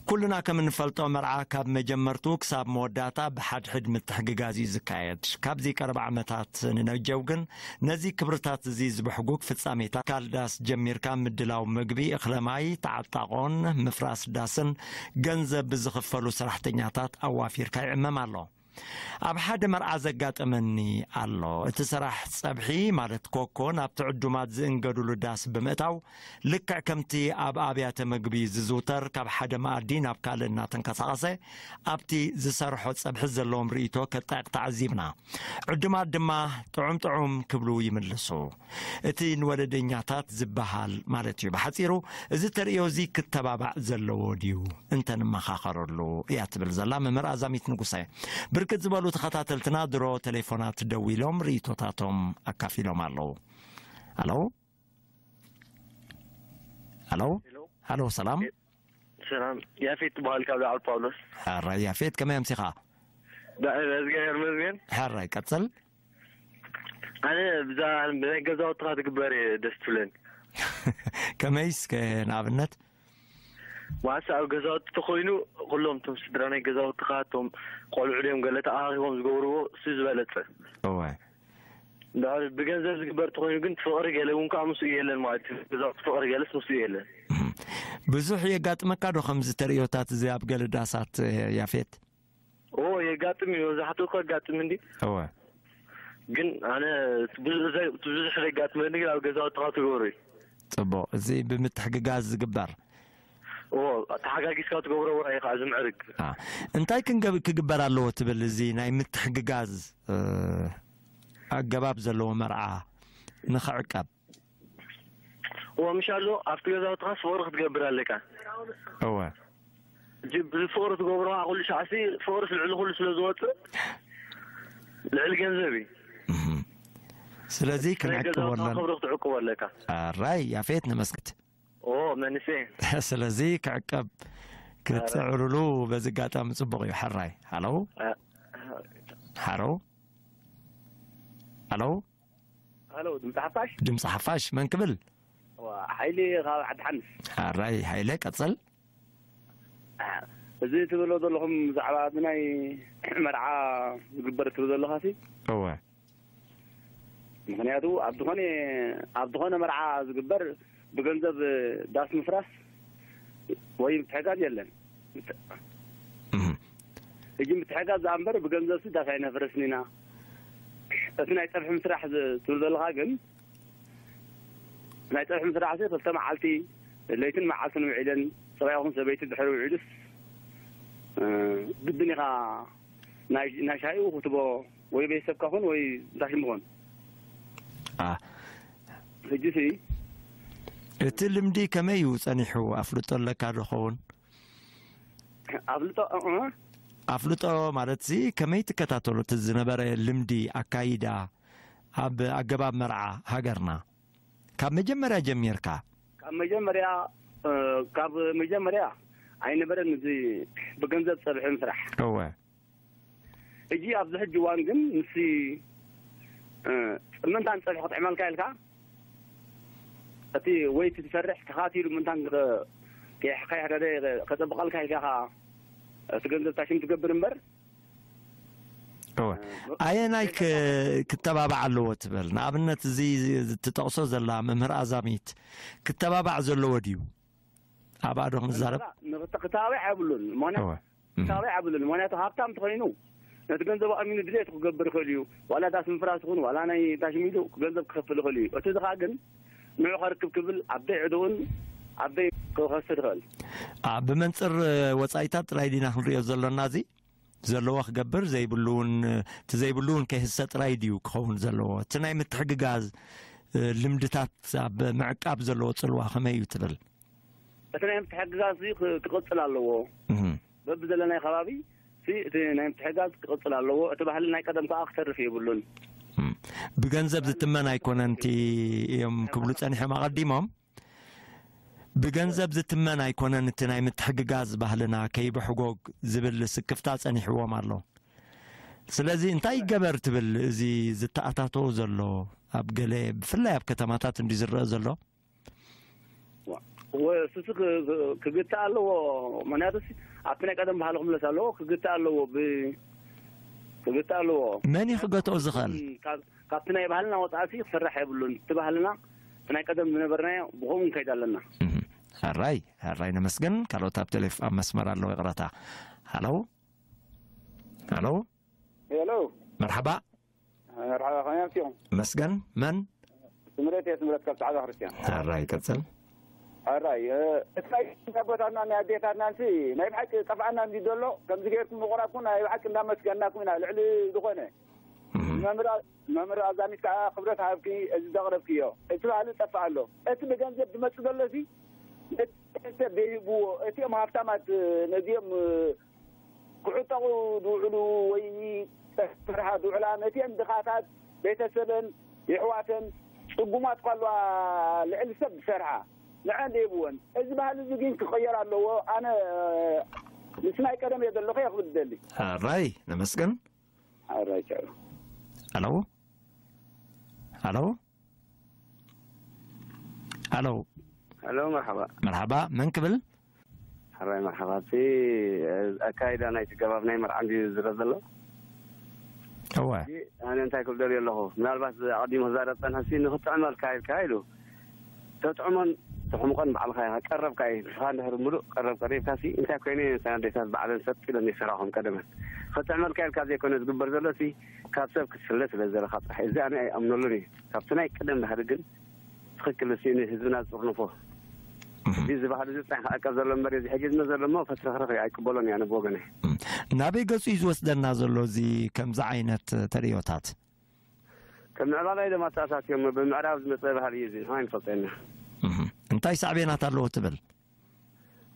ኩልና ከም እንፈልጦ፣ መርዓ ካብ መጀመርቱ ክሳብ መወዳእታ ብሓድሕድ ምትሕግጋዝ እዩ ዝካየድ። ካብዚ ቀረባ ዓመታት ንነጀው ግን፣ ነዚ ክብርታት እዚ ዝበሕጉግ ፍጻሜታት፣ ካልዳስ ጀሚርካ ምድላው ምግቢ፣ እኽለ ማይ፣ ተዓጣቖን ምፍራስ ዳስን ገንዘብ ብዝኽፈሉ ሰራሕተኛታት ኣዋፊርካ ይዕመም ኣሎ። ኣብ ሓደ መርዓ ዘጋጠመኒ ኣሎ። እቲ ሰራሕ ጸብሒ፣ ማለት ኮኮ፣ ናብቲ ዕዱማት ዝእንገዱሉ ዳስ ብምእታው፣ ልክዕ ከምቲ ኣብ ኣብያተ መግቢ ዝዝውተር፣ ካብ ሓደ መኣዲ ናብ ካልእ እናተንቀሳቐሰ ኣብቲ ዝሰርሖ ጸብሒ ዘለዎም ርእይቶ ከጣይቕ ተዓዚብና። ዕዱማት ድማ ጥዑም ጥዑም ክብሉ ይምልሱ። እቲ ንወለደኛታት ዝበሃል ማለት እዩ። ብሓጺሩ፣ እዚ ተርእዮ እዚ ክተባባዕ ዘለዎ ድዩ? እንተ ንመኻኸረሉ እያ ትብል ዘላ መምህር ኣዛሚት ንጉሰ። ብርክት ዝበሉ ተኸታተልትና ድሮ ቴሌፎናት ደዊሎም ርእይቶታቶም ኣካፊሎም ኣለዉ። ኣሎ? ኣሎ? ሄሎ። ኣሎ፣ ሰላም? ሰላም። ያፌት ትበሃል ካብ ዳዕሮ ጳውሎስ። ሕራይ ያፌት፣ ከመይ ኣምሲኻ? ዳ-፣ እግዚኣብሔር ይመስገን። ሕራይ፣ ቀጽል። ኣነ ብዛ-፣ ብናይ ገዛውትኻ ትግበር እየ ደስ ትብለኒ። ከመይ እስከ ንኣብነት? ማለት ኣብ ገዛውቲ ተኾይኑ ኩሎም እቶም ስድራ ናይ ገዛውትኻ፣ እቶም ቆልዑ ድዮም ገለ ተኣኻኺቦም ዝገብርዎ እሱ ዝበለጸ። እወ። እንድሕር ብገንዘብ ዝግበር ተኾይኑ ግን ፍቕሪ ገለ እውን ከዓ ምስኡ የለን ማለት እዩ። ገዛውቲ ፍቕሪ ገለስ ምስኡ የለን። እም። ብዙሕ የጋጥመካ ዶ ከምዚ ተርእዮታት እዚ ኣብ ገለ ዳሳት፣ ያፌት? ኦ፣ የጋጥም እዩ። መብዛሕትኡ እኮ የጋጥም እንዲ። እወ። ግን ኣነ ብዙ-፣ ዘ-፣ ብዙሕ ዘይጋጥመኒ ግን ኣብ ገዛውትኻ ትገብሮ እዩ። ጽቡቕ። እዚ ብምትሕግጋዝ ዝግበር። ኦ፣ ተሓጋጊዝካ ትገብሮ ወራ እዩ ከዓ ዝምዕርግ። አ፣ እንታይ ክንገብ-፣ ክግበር ኣለዎ ትብል እዚ ናይ ምትሕግጋዝ፣ እ፣ ኣገባብ ዘለዎ መርዓ ንኽዕቀብ? እወ፣ ምሽ ኣሎ፣ ኣብቲ ገዛውትኻስ ፍቕሪ ክትገብር ኣለካ። እወ። እጂ ብፍቕሪ ትገብሮ ከዓ ኩሉ ሻዕሲ ፍቕሪ ልዕሊ ኩሉ ስለ ዝወፅእ፣ ልዕሊ ገንዘብ እዩ። እህም። ስለዚ ናይ ክንዕቅቦ ገዛውትኻ ኣለና። ክብሪ ክትዕቅቦ ኣለካ። ኣራይ፣ ያፌት፣ ነመስግን። ኦ፣ መንሴ። ስለዚ ክዕቀብ ክትጽዕሩሉ በዚ ኣጋጣሚ ጽቡቕ እዩ። ሕራይ። ሃሎ? እ፣ ሃሎ? ሃሎ? ሃሎ፣ ድምፂ ሓፋሽ? ድምፂ ሓፋሽ፣ መን ክብል? ዋ፣ ሓይሊ ካብ ዓዲ ሓምስ። ሕራይ፣ ሃይለ፣ ቀጽል። እዚ ትብሎ ዘለኹም ብዛዕባ እቲ ናይ መርዓ ዝግበር ትብል ዘለኻ ሲ? እወ። ምኽንያቱ ኣብ ዝኾነ፣ ኣብ ዝኾነ መርዓ ዝግበር ብገንዘብ ዳስ ምፍራስ ወይ ምትሕጋዝ የለን። እህ። ሕጂ ምትሕጋዝ ዝኣ እምበር ብገንዘብ ሲ ዳስ ኣይነፍርስን ኢና። እቲ ናይ ጸብሒ ምስራሕ ዝ-፣ ትብል ዘለኻ ግን ናይ ጸብሒ ምስራሕ ሲ ክልተ መዓልቲ ለይትን መዓልትን ውዒለን ሰብኣይ ይኹን ሰበይቲ ድሕሪ ውዒሉስ፣ እ፣ ግድን ኢኻ ናይ፣ ናይ ሻሂኡ ክትቦ ወይ ቤተሰብካ ኹን ወይ እንታይ ሽም ኹን። አ። ሕጂሲ እቲ ልምዲ ከመይ እዩ ጸኒሑ? ኣፍልጦ ኣለካ ዶ ኸውን? ኣፍልጦ፣ እ፣ እ። ኣፍልጦ ማለትሲ ከመይ ትከታተሎ እቲ ዝነበረ ልምዲ ኣካይዳ ኣብ ኣገባብ መርዓ ሃገርና? ካብ መጀመርያ ጀሚርካ? ካብ መጀመርያ፣ እ፣ ካብ መጀመርያ ኣይነበረን እዚ ብገንዘብ ጸብሒ ምስራሕ። እወ። ሕጂ ኣብዚ ሕጂ እዋን ግን ምስቲ፣ እ፣ ምንታን ጸብሒ ክጥዕመልካ ኢልካ እቲ ወይቲ ትሰርሕ ተኻቲሉ ምንታን ከ-፣ ከይሕ-፣ ከይሕደደ ከጸብቐልካ ኢልካ ኢኻ እቲ ገንዘብ ታሽም ትገብር እምበር። እወ። እ፣ ኣየናይ ክ-፣ ክተባባዕ ኣለዎ ትብል? ንኣብነት እዚ፣ እዚ ትጠቕሶ ዘላ መምህር ኣዛሚት ክተባባዕ ዘለዎ ድዩ? ኣብኣ ዶ ክንዛረብ? ንኽተ-፣ ክተባባዕ የብሉን። ምኽንያቱ እወ። እም። ክተባባዕ የብሉን። ምኽንያቱ ሃብታም ተኾይኑ ነቲ ገንዘብ ኣእሚኑ ድሌቱ ክገብር ይኽእል እዩ። ዋላ ዳስ ምፍራስ ይኹን፣ ዋላ ናይ ታሽሚሉ ገንዘብ ክኸፍል ይኽእል እዩ። እቲ ድኻ ግን ንዑ ከርክብ ክብል ኣበይ ዕድኡን ኣበይ ክኸስር ይኽእል። አ፣ ብመንጽር ወጻኢታት ጥራይ ዲና ክንሪኦ ዘሎና እዚ? ዘለዎ ክገብር፣ ዘይብሉ እውን፣ እቲ ዘይብሉ እውን ከይህሰ ጥራይ ድዩ ክኸውን ዘለዎ? እቲ ናይ ምትሕግጋዝ፣ እ፣ ልምድታት ኣብ ምዕቃብ ዘለዎ ጽልዋ ከመይ እዩ ትብል? እቲ ናይ ምትሕግጋዝ እዚ ክ-፣ ክቕጽል ኣለዎ። እህ። በብዘለናይ ከባቢ፣ እቲ፣ እቲ ናይ ምትሕግጋዝ ክቕጽል ኣለዎ። እቲ ባህሊ ናይ ቀደም ከኣ ክተርፍ የብሉን። እም። ብገንዘብ ዝትመን ኣይኮነን እቲ እዮም ክብሉ ጸኒሖም ኣቐዲሞም። ብገንዘብ ዝትመን ኣይኮነን እቲ ናይ ምትሕግጋዝ ባህልና ከይብሕጎግ ዝብል ስክፍታ ጸኒሕዎም ኣሎ። ስለዚ እንታይ ይገበር ትብል? እዚ ዝተኣታቶ ዘሎ ኣብ ገለ፣ ብፍላይ ኣብ ከተማታት እንዲ ዝረአ ዘሎ? ዋ-፣ ወ-፣ እሱ ክ-፣ ክ-፣ ክግታእ ኣለዎ። ምኽንያቱ ሲ ኣብቲ ናይ ቀደም ባህሊ ክምለስ ኣለዎ፣ ክግታእ ኣለዎ። ብ-፣ ክግታእ ኣለዎ። መን እዩ ክገትኦ ዝኽእል? ካብ ካብቲ ናይ ባህልና ወጻኢ ሲ ክስራሕ የብሉን። እቲ ባህልና፣ እቲ ናይ ቀደም ዝነበርናዮ፣ ብኸምኡ ንከይድ ኣለና። እህ፣ ሕራይ፣ ሕራይ ነመስግን። ካልኦት ኣብ ቴሌፍ-፣ ኣብ መስመር ኣለዉ፣ ይቕረታ። ሃሎ? ሃሎ? ሄሎ። መርሓባ። መርሓባ፣ ከመይ ኣምሲኹም? መስገን፣ መን? ስምረት እየ፣ ስምረት ካብ ጻዕዳ ክርስትያን። ሕራይ፣ ቀጽል። ሕራይ፣ እ፣ እቲ ናይ ኣቦታትና ናይ ኣዴታትናንሲ ናይ ብሓቂ ጠፍኣና እንዲ ዘሎ፣ ከምዚ ጌርኩም ምቑራብኩም ናይ ብሓቂ እንዳመስገንናኩም ኢና፣ ልዕሊ ዝኾነ። እህ። መምህር ኣ-፣ መምህር ኣዛሚት ከኣ ክብረት ሃብኪ፣ እዚ ዘቕረብክዮ። እቲ ባህሊ ይጠፍእ ኣሎ። እቲ ብገንዘብ ዝመጽእ ዘሎሲ፣ ነቲ ሰብ ዘይህብዎ፣ እቲኦም ሃብታማት ነዚኦም ክዕጠቑ ዝውዕሉ ወይ ዝሰርሓ ዝውዕላ፣ ነቲአን ድኻታት ቤተሰበን የሕዋተን ጽጉማት ኳ ኣለዋ ልዕሊ ሰብ ዝሰርሓ፣ ንዐን ዘይብወን። እዚ ባህሊ እዚ ግን ክቕየር ኣለዎ። ኣነ ምስ ናይ ቀደም እየ ዘለኹ እየ ክብል ዝደሊ። ሕራይ ነመስግን። ሕራይ ቻው። ኣለው? ኣለው? ኣለው? ኣለው፣ መርሓባ። መርሓባ፣ መን ክብል? ሕራይ መርሓባ። እቲ ኣካይዳ ናይቲ ገባብ ናይ መርዓ እንድዩ ዝረብ ዘሎ። እወ። ሕጂ ኣነ እንታይ ክብል ደልየ ኣለኹ፣ ምናልባት ኣቐዲሙ ክዛረብ ጸንሐ ሲ፣ ንኽትጥዕመልካ ኢልካ ኢሉ። ተጥዕሞን ተሕምቆን ባዕልኻ ኢኻ። ቀረብካ እዩ። ንስኻ እንድሕር ምሉእ ቀረብ ቀሪብካ ሲ፣ እንታይ ኮይነ እየን እተን ኣዴታት ባዕለን ሰጥ ኢለን ይስራኾም ቀደመን። ክጥዕመልካ ኢልካ ዘይኮነ ዝግበር ዘሎ ሲ፣ ካብ ሰብ ክትፍለ ስለ ዘለኻ ጥራሕ እዩ። እዚ ኣነ ኣይኣምነሉን እዩ። ካብቲ ናይ ቀደም ባህሊ ግን ትኽክል ሲ፣ ንህዝብና ዝጥርንፎ። እህ። እዚ ባህሊ እዚ ጥራሕ ክዕቀብ ዘሎ እምበር፣ እዚ ሕጂ ዝመ ዘሎ እሞ ፈትረኽረኽ እዩ፣ ኣይቅበሎን እየ ኣነ ብወገነይ። እም። ናበይ ገጹ እዩ ዝወስደና ዘሎ እዚ ከምዚ ዓይነት ተርእዮታት? ከም ምዕባላይ ደማ ተኣታትዮም፣ ብምዕራብ ዝመጸ ባህሊ እዩ እዚ፣ ንሕና ኣይንፈልጦ ኢና። እህ። እንታይ ሳዕቤናት ኣለዎ ትብል?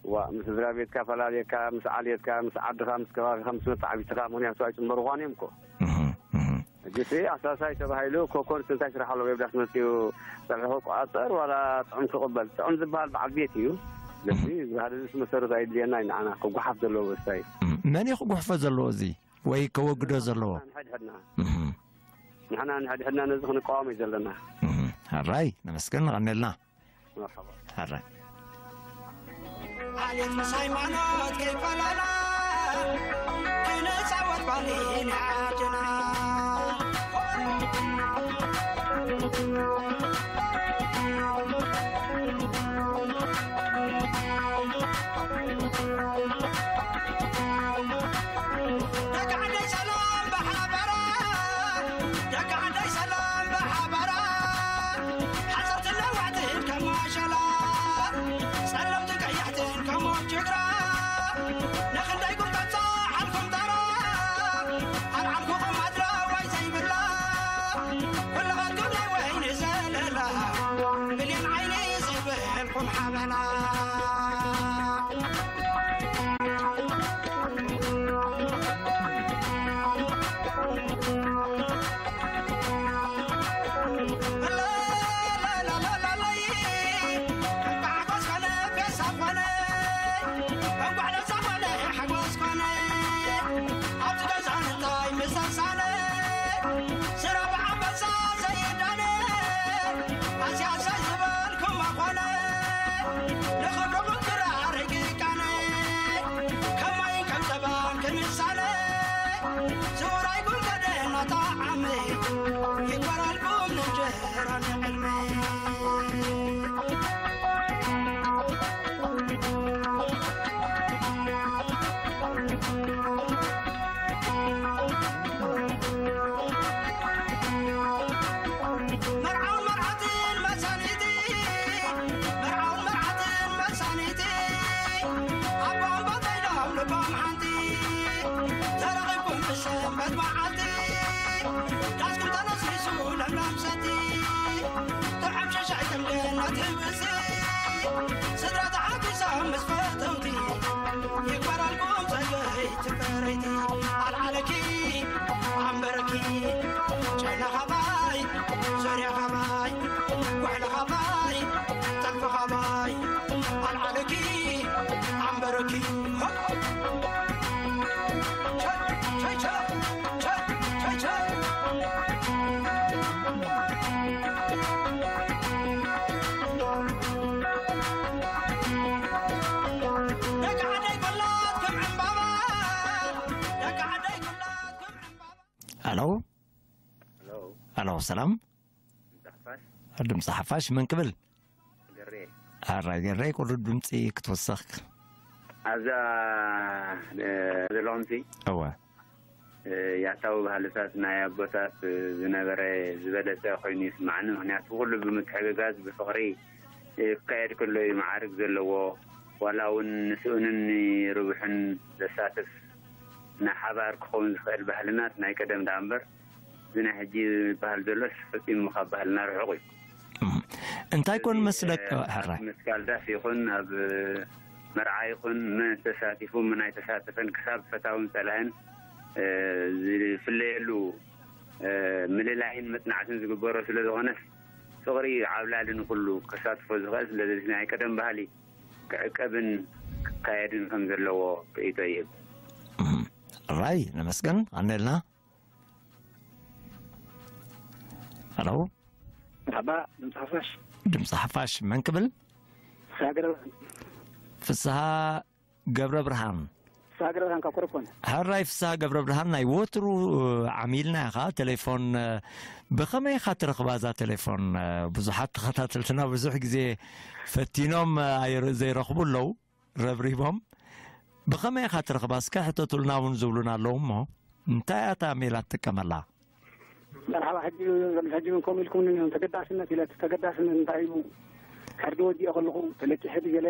ዋ፣ ምስ ስድራ ቤትካ ፈላልየካ፣ ምስ ዓሌትካ፣ ምስ ዓድኻ፣ ምስ ከባቢኻ፣ ምስ መተዓቢትኻ፣ ምኽንያቱ ኣይጽንበርኳን እዮም እኮ። እህ፣ እህ። ሕጂ እቲ ኣሳሳይ ተባሂሉ ኮኮንስ እንታይ ስራሕ ኣለዎ? የብዳስ መጺኡ ጸብሒ ክቆጻጸር ዋላ ጥዑም ክቕበል? ጥዑም ዝበሃል በዓል ቤት እዩ። ስለዚ እዚ ባህሊ እዚ መሰረቱ ኣይድልየና እዩ ንዓና፣ ክጓሓፍ ዘለዎ በስታ እዩ። እህ፣ መን እዩ ክጉሕፎ ዘለዎ እዚ? ወይ ከወግዶ ዘለዎ? ንሕድሕድና። እህ። ንሕና ንሕድሕድና ነዚ ክንቃወም እዩ ዘለና። እህ። ሕራይ፣ ነመስግን፣ ንቐንየልና። መርሓባ። ሕራይ። ምስ ሃይማኖት ከይፈላላ ክንጻወት ባህልና ዓድና። ደቂ ዓደይ ሰላም ብሓበራ፣ ደቂ ዓደይ ሰላም ብሓበራ፣ ሓፀርትን ነዋሕትን ከም ማሸላ፣ ጸለምትን ቀያሕትን ከም ወጅግራ፣ ንኽንደይ ጉልበት ጸዓልኩም ተራ፣ ኣልዓልኩኹም ኣድራዋይ ዘይብላ፣ ኩልኻትኩም ናይ ወይኒ ዘለላ፣ ብሌን ዓይኒ ዘይብልኩም ሓበላ። መርዓውን መርዓትን መሳኒቲ፣ መርዓውን መርዓትን መሳኒቲ፣ ኣቦኦም በበይኖም ልቦም ሓንቲ፣ ተረኺብኩም ብሰንበት መዓልቲ፣ ዳስኩም ተነስኒሱ ለምለም ሰቲ፣ ጥዑም ሸሻይ ከም ገነት ህብሲ፣ ስድራ ተሓጒሶም ምስ ፈተውቲ፣ ይግበረልኩም ጸገይ ትፈረይቲ፣ ኣልዓለኪ ኣንበረኪ፣ ጨና ኻባይ፣ ዙርያ ኻባይ፣ ጉዕለ ኻባይ፣ ጠልፊ ኻባይ፣ ኣልዓለኪ ኣንበረኪ። ሆ! ቸ፣ ቸ፣ ቸ፣ ቸ፣ ቸ፣ ቸ። ደቂ ዓደይ ኮላት ከም ዕምባባ፣ ደቂ ዓደይ ኮላት ከም ዕምባባ። ሄሎ። ሄሎ። ሄሎ፣ ሰላም። ድምፂ ሓፋሽ። ድምፂ ሓፋሽ መን ክብል? ገሬ። ኣራይ ገሬ፣ ቁሩብ ድምፂ ክትወሰኽ። ኣብዛ፣ እ፣ ዘለኹምሲ? እወ። እ፣ ያታዊ ባህልታት ናይ ኣቦታት ዝነበረ ዝበለጸ ኮይኑ ይስማዓኒ። ምኽንያቱ ኩሉ ብምትሕግጋዝ ብፍቕሪ፣ እ፣ ክካየድ ከሎ እዩ መዓርግ ዘለዎ። ዋላ እውን ንስኡንን ንርቡሕን ዘሳትፍ ናይ ሓባር ክኸውን ዝኽእል ባህልናት ናይ ቀደም ደኣ እምበር፣ እዚ ናይ ሕጂ ዝበሃል ዘሎስ ፈጺሙ ካብ ባህልና ርሑቕ እዩ። እም። እንታይ ኮን እዚ፣ መስለካ፣ እ፣ ሕራይ? ኣብ ምስካል ዳስ ይኹን ኣብ መርዓ ይኹን መን ተሳቲፉ መን ኣይተሳተፈን ክሳብ ፈታውን ጸላእን፣ እ፣ ዝፍለየሉ፣ እ፣ ምልላይን መጽናዕትን ዝግበሮ ስለ ዝኾነስ ፍቕሪ ዓብላሊ ንኹሉ ከሳትፎ ዝኽእል። ስለዚ ናይ ቀደም ባህሊ ክዕቀብን ክካየድን ከም ዘለዎ ርእይቶ ይህብ። እም። ሕራይ፣ ነመስገን። ኣነልና። ሄሎ። መርሓባ፣ ድምፂ ሓፋሽ። ድምፂ ሓፋሽ፣ መን ክብል? ፍስሃ ገብረ፣ ፍስሃ ገብረ ብርሃን። ፍስሃ ገብረ ብርሃን ካብ ኮረኮን። ሕራይ ፍስሃ ገብረ ብርሃን፣ ናይ ወትሩ ዓሚልና ኢኻ። ቴሌፎን፣ ብኸመይ ኢኻ ትረኽባ እዛ ቴሌፎን? ብዙሓት ተኸታተልትና ብዙሕ ግዜ ፈቲኖም፣ ኣይር-፣ ዘይረኽቡ ኣለዉ። ረብሪቦም። ብኸመይ ኢኻ ትረኽባ? እስከ ሕተቱልና እውን ዝብሉና ኣለዉ እሞ፣ እንታይ እያ እታ ሜላ ትጥቀመላ? መርሓባ፣ ሕጂ፣ ሕጂ እውን ከምኡ ኢልኩም ንኒሆም ተገዳስነት ኢለ፣ እቲ ተገዳስነት እንታይ እዩ? ሕርዲ ወዲኦ ከለኹ ተለቂሐ ድገለ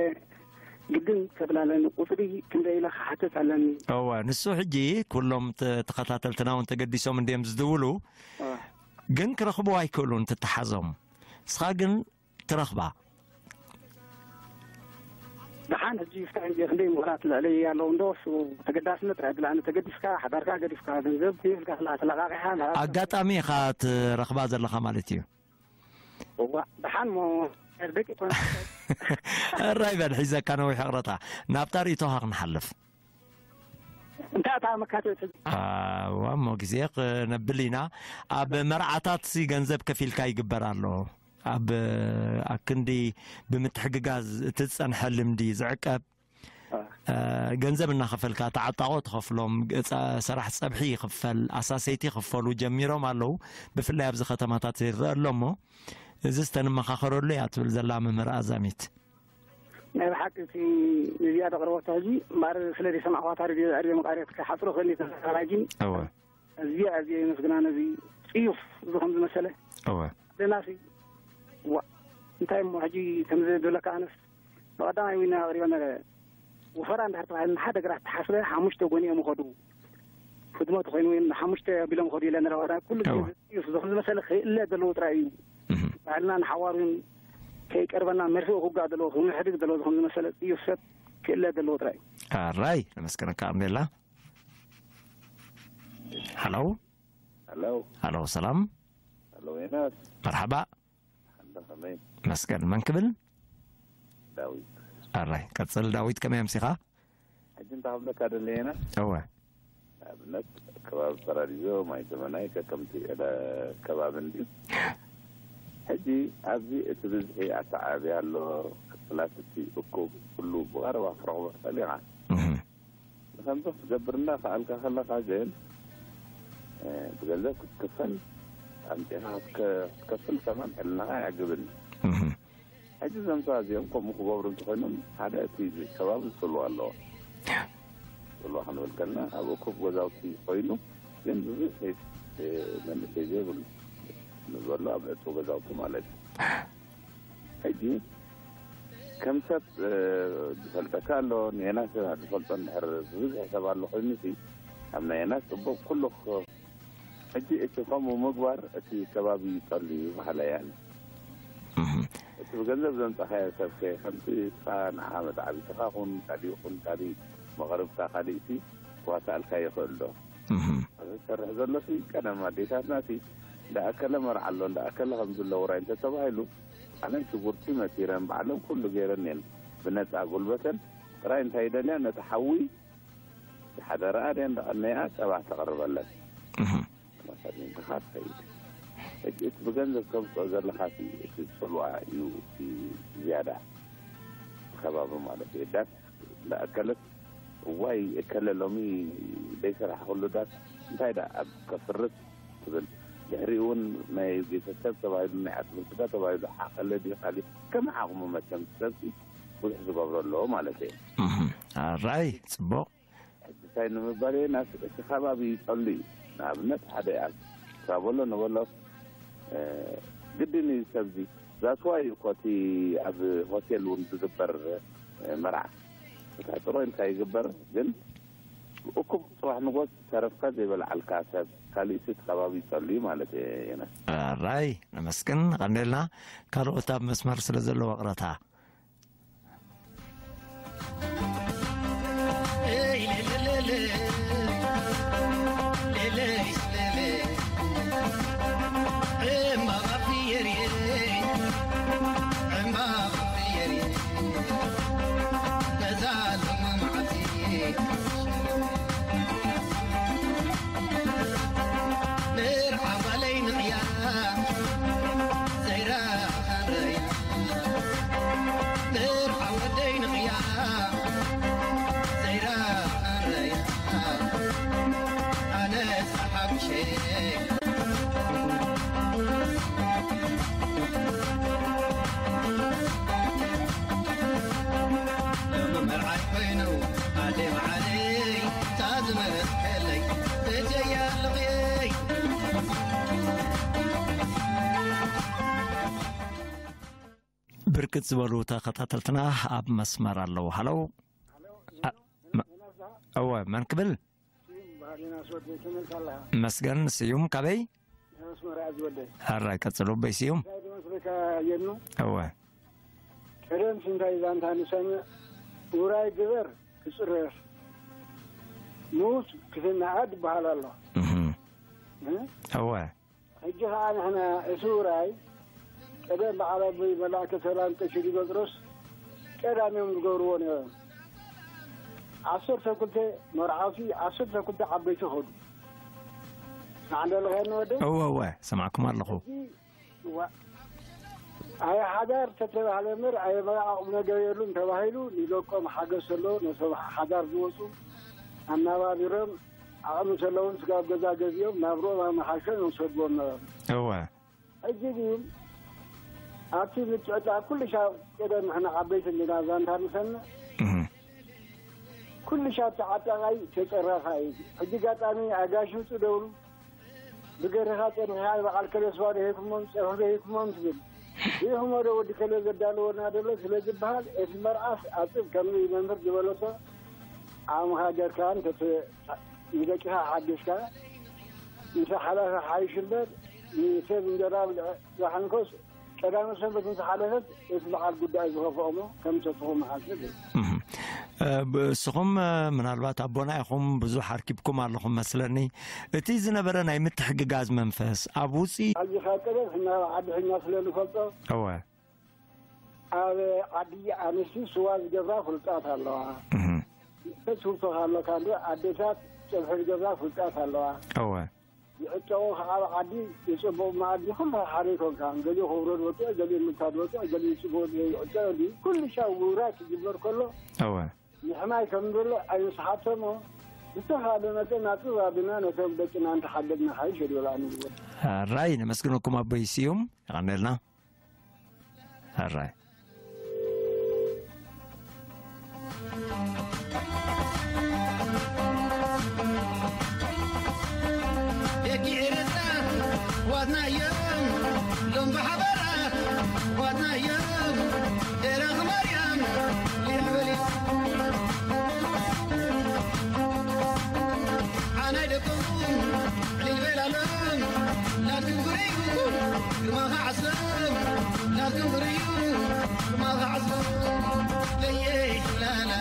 ግድን ከብል ኣለኒ። ቁፅሪ ክንደይ ኢለ ክሓትት ኣለኒ። እወ፣ ንሱ ሕጂ ኩሎም ተ-፣ ተኸታተልትና እውን ተገዲሶም እንድዮም ዝድውሉ፣ እወ። ግን ክረኽቡ ኣይክእሉን ትተሓዞም። ንስኻ ግን ትረኽባ። ደሓን ሕጂ እስካዕ እንደ ክንደይ ምሁራት ልዕለይ ኣለዉ እንዶ፣ እሱ ተገዳስነት ጥራይ ብላዕሊ ተገዲስካ፣ ሓዳርካ ገዲፍካ፣ ገንዘብ ሂብካ፣ ተላ-፣ ተለቓቒሓ፣ ንሃብ ኣጋጣሚ ኢኻ ትረኽባ ዘለኻ ማለት እዩ። እዋ፣ ደሓን እሞ ደቂ ኮነ። እራይ በል፣ ሒዘካ ነዊሕ ይቕረታ። ናብታ ርእይቶኻ ክንሓልፍ። እንታይ እታ መካተት ሕጂ? ኣዋ፣ እሞ ግዜ ክነብል ኢና። ኣብ መርዓታት ሲ ገንዘብ ከፊልካ ይግበር ኣሎ። ኣብ ኣክንዲ ብምትሕግጋዝ እቲ ዝጸንሐ ልምዲ ዝዕቀብ ገንዘብ እናኸፈልካ ተዓጣቖ ትኸፍሎም፣ ሰራሕ ጸብሒ ይኽፈል፣ ኣሳሰይቲ ይኽፈሉ ጀሚሮም ኣለዉ። ብፍላይ ኣብዚ ከተማታት ይረአ ኣሎ። እሞ እዚ ዝተንመኻኸረሉ እያ ትብል ዘላ መምህር ኣዛሚት። ናይ ብሓቂ እቲ እዚኣ ዘቕረበቶ ሕጂ እምበኣር ስለ ዘይሰማዕኳታ ሬድዮ ኣርእዮ መቃርየት ክሓፅሮ ክእል ተዘራራጊ። እወ። ኣዝየ ኣዝየ የመስግና ነዚ ጽዩፍ እዚ ከም ዝመሰለ። እወ። ደናሲ ዋ እንታይ እሞ ሕጂ ከም ዝብለካ ኣነስ ብቐዳማይ ዊና ኣቕሪበ ነረ ወፈራ እንድሕር ተባሂሉ ንሓደ ግራት ተሓስበ ሓሙሽተ ጎኒ እዮም ይኸዱ። ህድመት ኮይኑ ሓሙሽተ ኣቢሎም ይኸዱ ኢለ ነረ ወራ ኩሉ ግዜ እወ። ጽዩፍ እዚ ከም ዝመሰለ ክእለ ዘለዎ ጥራይ እዩ። እህ። ባህልና ንሓዋሩ ከይቀርበና መርፍእ ክውጋእ ዘለዎ ክንሕድግ ዘለዎ ከም ዝመሰለ ጽዩፍ ሰብ ክእለ ዘለዎ ጥራይ እዩ። ኣራይ ነመስግነካ ኣሜላ። ሃሎ። ሃሎ። ሃሎ ሰላም። ሃሎ ዮናስ። መርሓባ። ሓንዳ ከመይ? መስገን መን ክብል? ዳዊት። ኣራይ ቀጽል ዳዊት ከመይ ኣምሲኻ? ሕጂ እንታይ ክብለካ ደለየና? እወ። ንኣብነት ከባቢ ፓራዲዞ ማይ ዘመናይ ከከምቲ ዕለ ከባቢ እንድዩ። ሕጂ ኣብዚ እቲ ብዝሒ ኣተዓብያ ኣሎ። ፕላስ እቲ እኩብ ኩሉ ብቐረባ ክትረኽቦ ትኽእል ኢኻ። እህ። ንኸምዚ ክትገብር እንዳኸኣልካ ከለኻ ግን ብገንዘብ ክትክፈል ኣምፂኻ ክትከፍል ከማን ሕልናኻ ኣየዕግብን። ሕጂ እዞም ሰባት እዚኦም ከምኡ ክገብሩ እንተኮይኖም ሓደ እቲ ከባቢ ዝፅልዋ ኣለዎ። ፅልዋ ክንብል ከለና ኣብ እኩብ ገዛውቲ ኮይኑ ግን ብዙሕ መንእሰይ ዘይብሉ ንበሎ ኣብ ዕፁ ገዛውቲ ማለት እዩ። ሕጂ ከም ሰብ ዝፈልጠካ ኣሎ ንየናስ ዝፈልጦ እንድሕር ብብዝሒ ሰብ ኣሎ ኮይኑሲ ኣብ ናይ የናስ ፅቡቅ ኩሉ ሕጂ እቲ ከምኡ ምግባር እቲ ከባቢ ይጠሉ እዩ በሃላይ ኣነ። እቲ ብገንዘብ ዘምፃኻዮ ሰብከ ከምቲ ንስኻ ንዓኻ መተዓቢትኻ ኩን ካሊእ ኩን ካሊእ መቕርብካ ካሊእሲ ክዋሳኣልካ ይኽእል ዶ? እዚ ዝሰርሕ ዘሎሲ ቀደም ኣዴታትናሲ እንዳኣከለ መርዓ ኣሎ እንዳኣከለ ከምዚ ኣሎ ውራይ እንተተባሂሉ ባዕለን ሽጉርቲ መቲረን ባዕለን ኩሉ ገይረን እየን ብነፃ ጉልበተን ጥራይ እንታይ ይደልያ ነቲ ሓዊ ዝሓደረኣ ድያ እንዳቐነያ ጸባ ተቕርበለን። መሳሊን ተኻ ትኸይድ። ሕጂ እቲ ብገንዘብ ተምፅኦ ዘለኻሲ እቲ ጽልዋ እዩ እቲ ዝያዳ እቲ ከባቢ ማለት እዩ። ዳስ እንዳኣከለት እዋይ እከለ ሎሚ ዘይሰራሕኩሉ ዳስ እንታይ ደኣ ኣብ ከፍርስ ትብል። ድሕሪኡ እውን ናይ ቤተሰብ ተባሂሉ ናይ ኣጥብልትካ ተባሂሉ ሓቐለ ድዩ ካሊእ ከም ዓቕሙ መቸም ሰብሲ ብዙሕ ዝገብሮ ኣለዎ ማለት እየ። ኣራይ ጽቡቕ። እንታይ ንምባል እየ ናስ እቲ ከባቢ ይጸሉ እዩ። ንኣብነት ሓደ ኣብ ትራበሎ ንበሎ ግድን እዩ ሰብዚ ዛስዋይ እኮ እቲ ኣብ ሆቴል እውን ዝግበር መርዓ ተሕፅሮ ኢልካ ይግበር ግን እኩብ ፅባሕ ንጎስ ተረፍካ ዘይበልዓልካ ሰብ ካሊእ እቲ ከባቢ ይፀሉ እዩ ማለት እየ። ኣራይ ነመስግን ቀንዴልና ካልኦት ኣብ መስመር ስለ ዘለዎ ቅረታ ብርክት ዝበሉ ተኸታተልትና ኣብ መስመር ኣለዉ። ሃለው። እወ መን ክብል? መስገን ስዩም ካበይ? ኣራይ ቀጽሎ በይ ስዩም። እወ። ቀደም ስንታይ ዛንታ ንሰምዕ ውራይ ግበር ክጽረፍ ሙት ክትነኣድ ይበሃል ኣሎ። እወ። ሕጂ ኸዓ ንሕና እቲ ውራይ ቀደም በዓል ኣቦይ መላእከ ሰላም ቀሺ ዲሜጥሮስ ቀዳም እዮም ዝገብርዎ ነይሮም። ዓሰርተ ክልተ መርዓውቲ ዓሰርተ ክልተ ዓበይቲ ኸዱ። ንዓንዶ ኣለኸ ንወደ እወ እወ ሰማዕኩም ኣለኹ። ዋ ኣየ ሓዳር ተተባህለ እምበር ኣየ መርዓ ቁም ነገር የሉን ተባሂሉ። ንደቆም ሓገዝ ተሎ ነቶም ሓዳር ዝወፁ ኣናባቢሮም፣ ዓቕሚ ተለውን ስጋብ ገዛ ገዚኦም ናብሮም ኣመሓሾም ይወሰድዎም ነበሩ። እወ። ሕጂ ግን ኣብቲ ምትዕጣ ኩሉ ሻብ ቀደም ንሕና ዓበይቲ እንዲና ዛንታ ንሰምዕ። እህ። ኩሉ ሻብ ተዓጣቓይ ተጨራኻ እዩ። ሕጂ ኣጋጣሚ ኣጋሽ ውፅእ ደብሩ ብገርኻ ጸኒሕኻ በዓል ከለስዋ ደሂኩሞም፣ ጸርሑ ደሂኩሞም ትብል። ርኢኹሞ ዶ ወዲ ከለ ዘዳለወና ደሎ ስለ ዝበሃል፣ እቲ መርዓስ ኣጽብ ከም መምህር ዝበለቶ ዓቕምኻ ጌርካን ተተ-፣ ንደቂኻ ሓጊዝካ ምስ ሓላፊ ሓይሽ እምበር ንሰብ እንጀራ ብልዕ ዝሓንኮስ ቀዳመ ሰንበት ምስ ሓለፈት እቲ በዓል ጉዳይ ዝኸፍኦ እሞ ከም ተትኹ መሓስብ እዩ። እህ። እ፣ ብ-፣ እስኹም፣ እ፣ ምናልባት ኣቦና ኢኹም፣ ብዙሕ ኣርኪብኩም ኣለኹም መስለኒ። እቲ ዝነበረ ናይ ምትሕግጋዝ መንፈስ ኣብ ውፅኢ ኣብዚ ካብ ቀደም ሕና ዓዲ ሕና ስለ ንፈልጦ እወ። ኣብ ዓዲ ኣንስቲ ስዋ ዝገብራ ፍሉጣት ኣለዋ። እህ። ተስውፈ ኣለካ እንዶ ኣዴታት ጸብሒ ዝገብራ ፍሉጣት ኣለዋ። እወ። ይዕጨቑ ከዓ ኣብ ዓዲ የጸበቑ መኣዲ ኩሉ ሓደ ይኮንካ። ገሊኡ ክውረድ ወጥዕ፣ ገሊኡ ምካድ ወጥዕ፣ ገሊኡ ጽቡቕ ይዕጨቕ እንዲ ኩሉ ሻብ ውራይ ክግበር ከሎ እወ። ንሕማይ ከም ዘሎ ኣይንስሓቶ እሞ ብዝተኻለ መጠን ናጽብ ኣቢልና ነቶም ደቅና እንተሓገዝና ሓይሽ ይብል ኣነ ዝብል። ሕራይ ነመስግነኩም ኣቦይ ስዩም፣ የቐንየልና። ሕራይ። ደቂ ኤረትራ ዋድና እዮም ሎም ብሓበራ ዋድና እዮም ኤረ ማርያም ይበሊ ዓናይ ደቆም ዕልል በላሎም ናትኩም ክርእዩ ግርማኻ ዓስሎም ናትኩም ክርእዩ ግርማኻ ዓስሎም ለየይ ላላ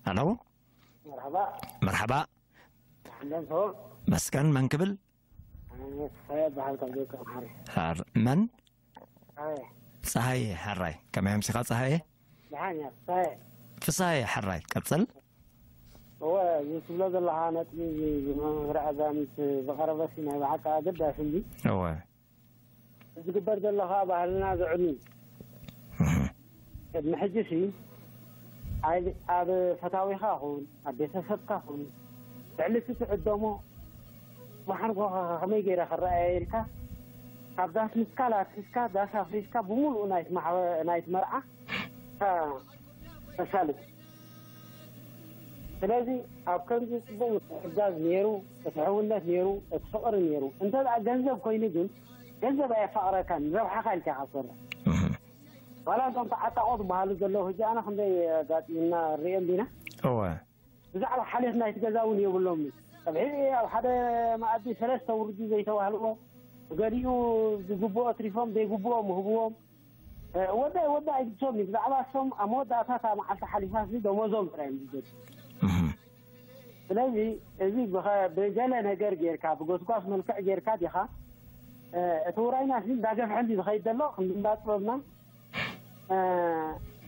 ሄሎ። መርሓባ። መርሓባ። ደሓን ዶ? መስገን፣ መን ክብል? ኣነ ተስፋዬ እበሃል ካብ ደቂ ኣምሓሩ። ኣር-፣ መን? ተስፋዬ። ጸሃየ፣ ሕራይ። ከመይ ኣምሲኻ ጸሃየ? ደሓን እያ፣ ተስፋዬ። ፍስሃየ፣ ሕራይ። ቀጽል። እወ፣ እዚ ትብሎ ዘለኻ ነጥቢ፣ እዚ ብመምህር ኣዛሚት ዝቐረበሲ ናይ ብሓቂ ኣገዳሲ እንዲ። እወ። ዝግበር ዘሎ ኸኣ ባህልና ዘዕኑ እዩ። እህ። ቅድሚ ሕጂሲ ኣይ-፣ ኣብ ፈታዊኻ ኹን፣ ኣብ ቤተሰብካ ኹን፣ ልዕሊ እቲ ትዕደሞ መሓንቆኻ ከመይ ገይረ ክረኣየ ኢልካ፣ ካብ ዳስ ምትካል ኣትሒዝካ፣ ዳስ ኣፍሪስካ፣ ብምሉኡ ናይቲ ማሕበ-፣ ናይቲ መርዓ፣ ታ-፣ ተሳልጥ። ስለዚ ኣብ ከምዚ ጽቡቕ ምትሕግጋዝ ነይሩ፣ እቲ ሕውነት ነይሩ፣ እቲ ፍቕሪ ነይሩ። እንተ ደኣ ገንዘብ ኮይኑ ግን፣ ገንዘብ ኣየፋቕረካን፣ ንረብሓኻ ኢልካ ኢኻ ትሰርሕ። እህ። ዋላ እዞም ተዓጣቖ ዝበሃሉ ዘለዉ፣ ሕጂ ኣነ ክንደይ ኣጋጢሙና ንሪኦም ዲና? እወ። ብዛዕባ ሓልዮት ናይቲ ገዛ እውን የብሎምን። ጸብሒ ኣብ ሓደ መኣዲ ሰለስተ ውርዲ ዘይተባህልዎ፣ ገሊኡ ዝግብኦ ኣትሪፎም ዘይግብኦ ምህብዎም፣ እ፣ ወዳይ ወዳይ ግሶም እዩ። ብዛዕባ እሶም ኣብ መወዳእታ እታ መዓልቲ ሓሊፋ ሲ ደሞዞም ጥራይ እዮም ዝደልዩ። እህ። ስለዚ እዚ ብኸ-፣ ብገለ ነገር ጌርካ፣ ብጎስጓስ መልክዕ ጌርካ ዲኻ፣ እ፣ እቲ ውራይና ሲ እንዳገፍሐ እንዲ ዝኸይድ ዘሎ፣ ክንዲ እንዳ ጥበብና፣ እ፣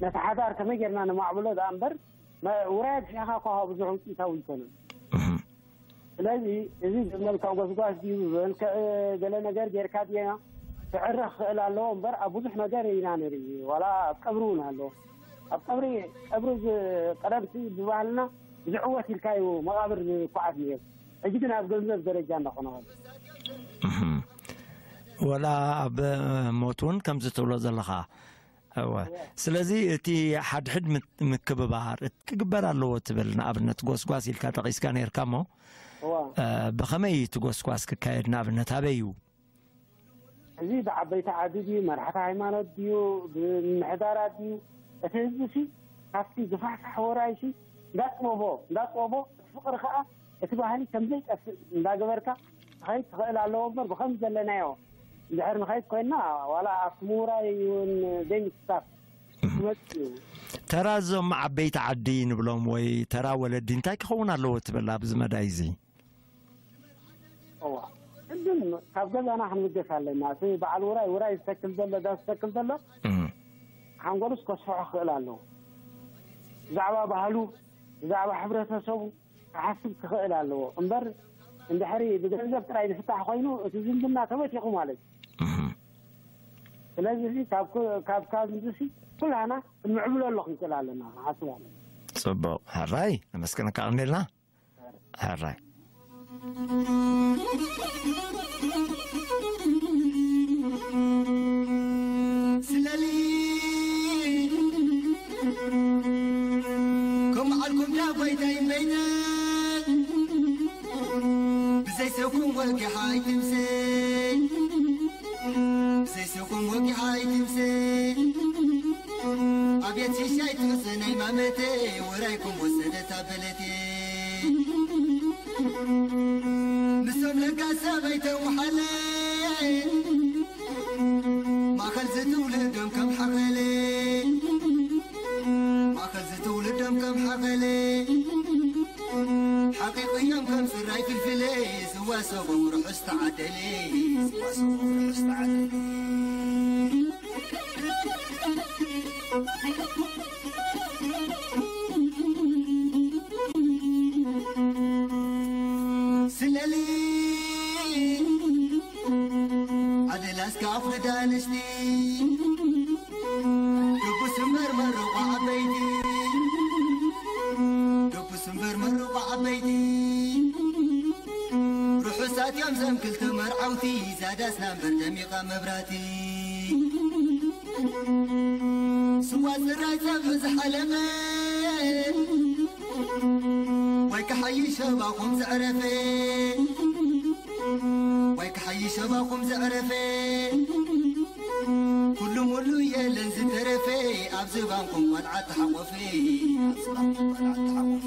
ነቲ ሓዳር ከመይ ጌርና ነማዕብሎ ደኣ እምበር፣ መ-፣ ውራይ ኣግፊሕኻ እኳ ብዙሕ ውፅኢታዊ ኣይኮነን። እህ። ስለዚ እዚ ብመልክዕ ጎስጓስ ድዩ፣ ብመልክዕ ገለ ነገር ጌርካ ድዮ፣ ክዕረ ክኽእል ኣለዎ እምበር፣ ኣብ ብዙሕ ነገር ኢና ንርኢ። ዋላ ኣብ ቀብሪ እውን ኣሎ። ኣብ ቀብሪ፣ ቀብሪ ዝ-፣ ቀደምቲ ብባህልና ዝዕወት ኢልካ እዩ መቓብር ዝኳዓት ነይሩ። ሕጂ ግን ኣብ ገንዘብ ደረጃ እንዳኾነ ኸሎ። እህ። ወላ ኣብ ሞት እውን ከምዚ ትብሎ ዘለኻ፣ እወ። ስለዚ እቲ ሓድሕድ ምት-፣ ምክብባር እት-፣ ክግበር ኣለዎ ትብል። ንኣብነት ጎስጓስ ኢልካ ጠቒስካ ነይርካ እሞ፣ እወ። እ፣ ብኸመይ እዩ እቲ ጎስጓስ ክካየድ? ንኣብነት ኣበይ እዩ? እዚ ብዓበይቲ ዓዲ ድዩ፣ መራሕቲ ሃይማኖት ድዩ፣ ብምምሕዳራት ድዩ? እቲ ህዝቢ ሲ ካብቲ ዝፋሕፋሕ ወራይ ሲ እንዳጥበቦ፣ እንዳጥበቦ፣ እቲ ፍቕሪ ከኣ እቲ ባህሊ ከም ዘይጠፍእ እንዳገበርካ ክኸይድ ክኽእል ኣለዎ እምበር፣ ብኸም ዘለናዮ እንድሕር ንኸይድ ኮይንና፣ ዋላ ኣብቲ ምውራይ እውን ዘይምትሳፍ ክመጽእ እዩ። ተራ እዞም ዓበይቲ ዓዲ ንብሎም ወይ ተራ ወለዲ እንታይ ክኸውን ኣለዎ ትብል ኣብዚ መዳይ እዚ? እዋ፣ ቅድም ካብ ገዛና ክንብገስ ኣለና። እቲ በዓል ውራይ፣ ውራይ ዝተክል ዘሎ፣ ዳስ ዝተክል ዘሎ፣ እም። ሓንጎሉስ ከስፍሖ ክኽእል ኣለዎ። ብዛዕባ ባህሉ፣ ብዛዕባ ሕብረተሰቡ ክሓስብ ክኽእል ኣለዎ። እምበር፣ እንድሕሪ ብገንዘብ ጥራይ ዝፍታሕ ኮይኑ፣ እቲ ዝምድና ተበቲኹ ማለት እዩ። እም። ስለዚ፣ እዚ ካብ ኩ-፣ ካብ፣ ካብ ምዝሲ ኩላና ክንምዕብለሉ ክንክእል ኣለና፣ ንሓስብ ኣለና። ጽቡቕ። ሕራይ፣ ነመስግነካ ቀንዴልና። ሕራይ። ስለሊ ከም ዓልኩም ዳ ጎይታይ መይተ ብዘይ ሰብኩም ወጊሓ ኣይትምሰይ። ብዘይ ሰብኩም ወጊሓ ኣይትምሰይ። ኣብየት ሽሻይ ትሕሰነይ ማመተይ፣ ወራይኩም ወሰደት ኣበለቴ። ንሶም ለጋስ ሰበይተ ውሓለ፣ ማእከል ዝትውልዶም ከም ሓኸለ፣ ማእከል ዝትውልዶም ከም ሓኸለ፣ ሓቂቕዮም ከም ጽራይ ፍልፍለ፣ ዝዋሰቦም ርሑስ ተዓደለ፣ ዝዋሰቦም ርሑስ ተዓደለ። ስለሊ ዓደላስካ ኣፍርዳ ኣንስቲ፣ ድቡስ እምበር መርቑ ዓበይቲ፣ ድቡስ እምበር መርቑ ዓበይቲ፣ ርሑሳት እዮም ዘም ክልተ መርዓውቲ፣ ዛዳስና እምበር ደሚቓ መብራቲ። ስዋ ጽራይ ጸብሒ ዝሓለፈ፣ ወይ ክሓይሽ ሸባኹም ዘዕረፈ፣ ወይ ክሓይሽ ሸባኹም ዘዕረፈ፣ ኩሉ ሙሉ የለን ዝተረፈ፣ ኣብ ዝባንኩም ቆልዓ ተሓቆፈ፣ ኣብ ዝባንኩም ቆልዓ ተሓቆፈ።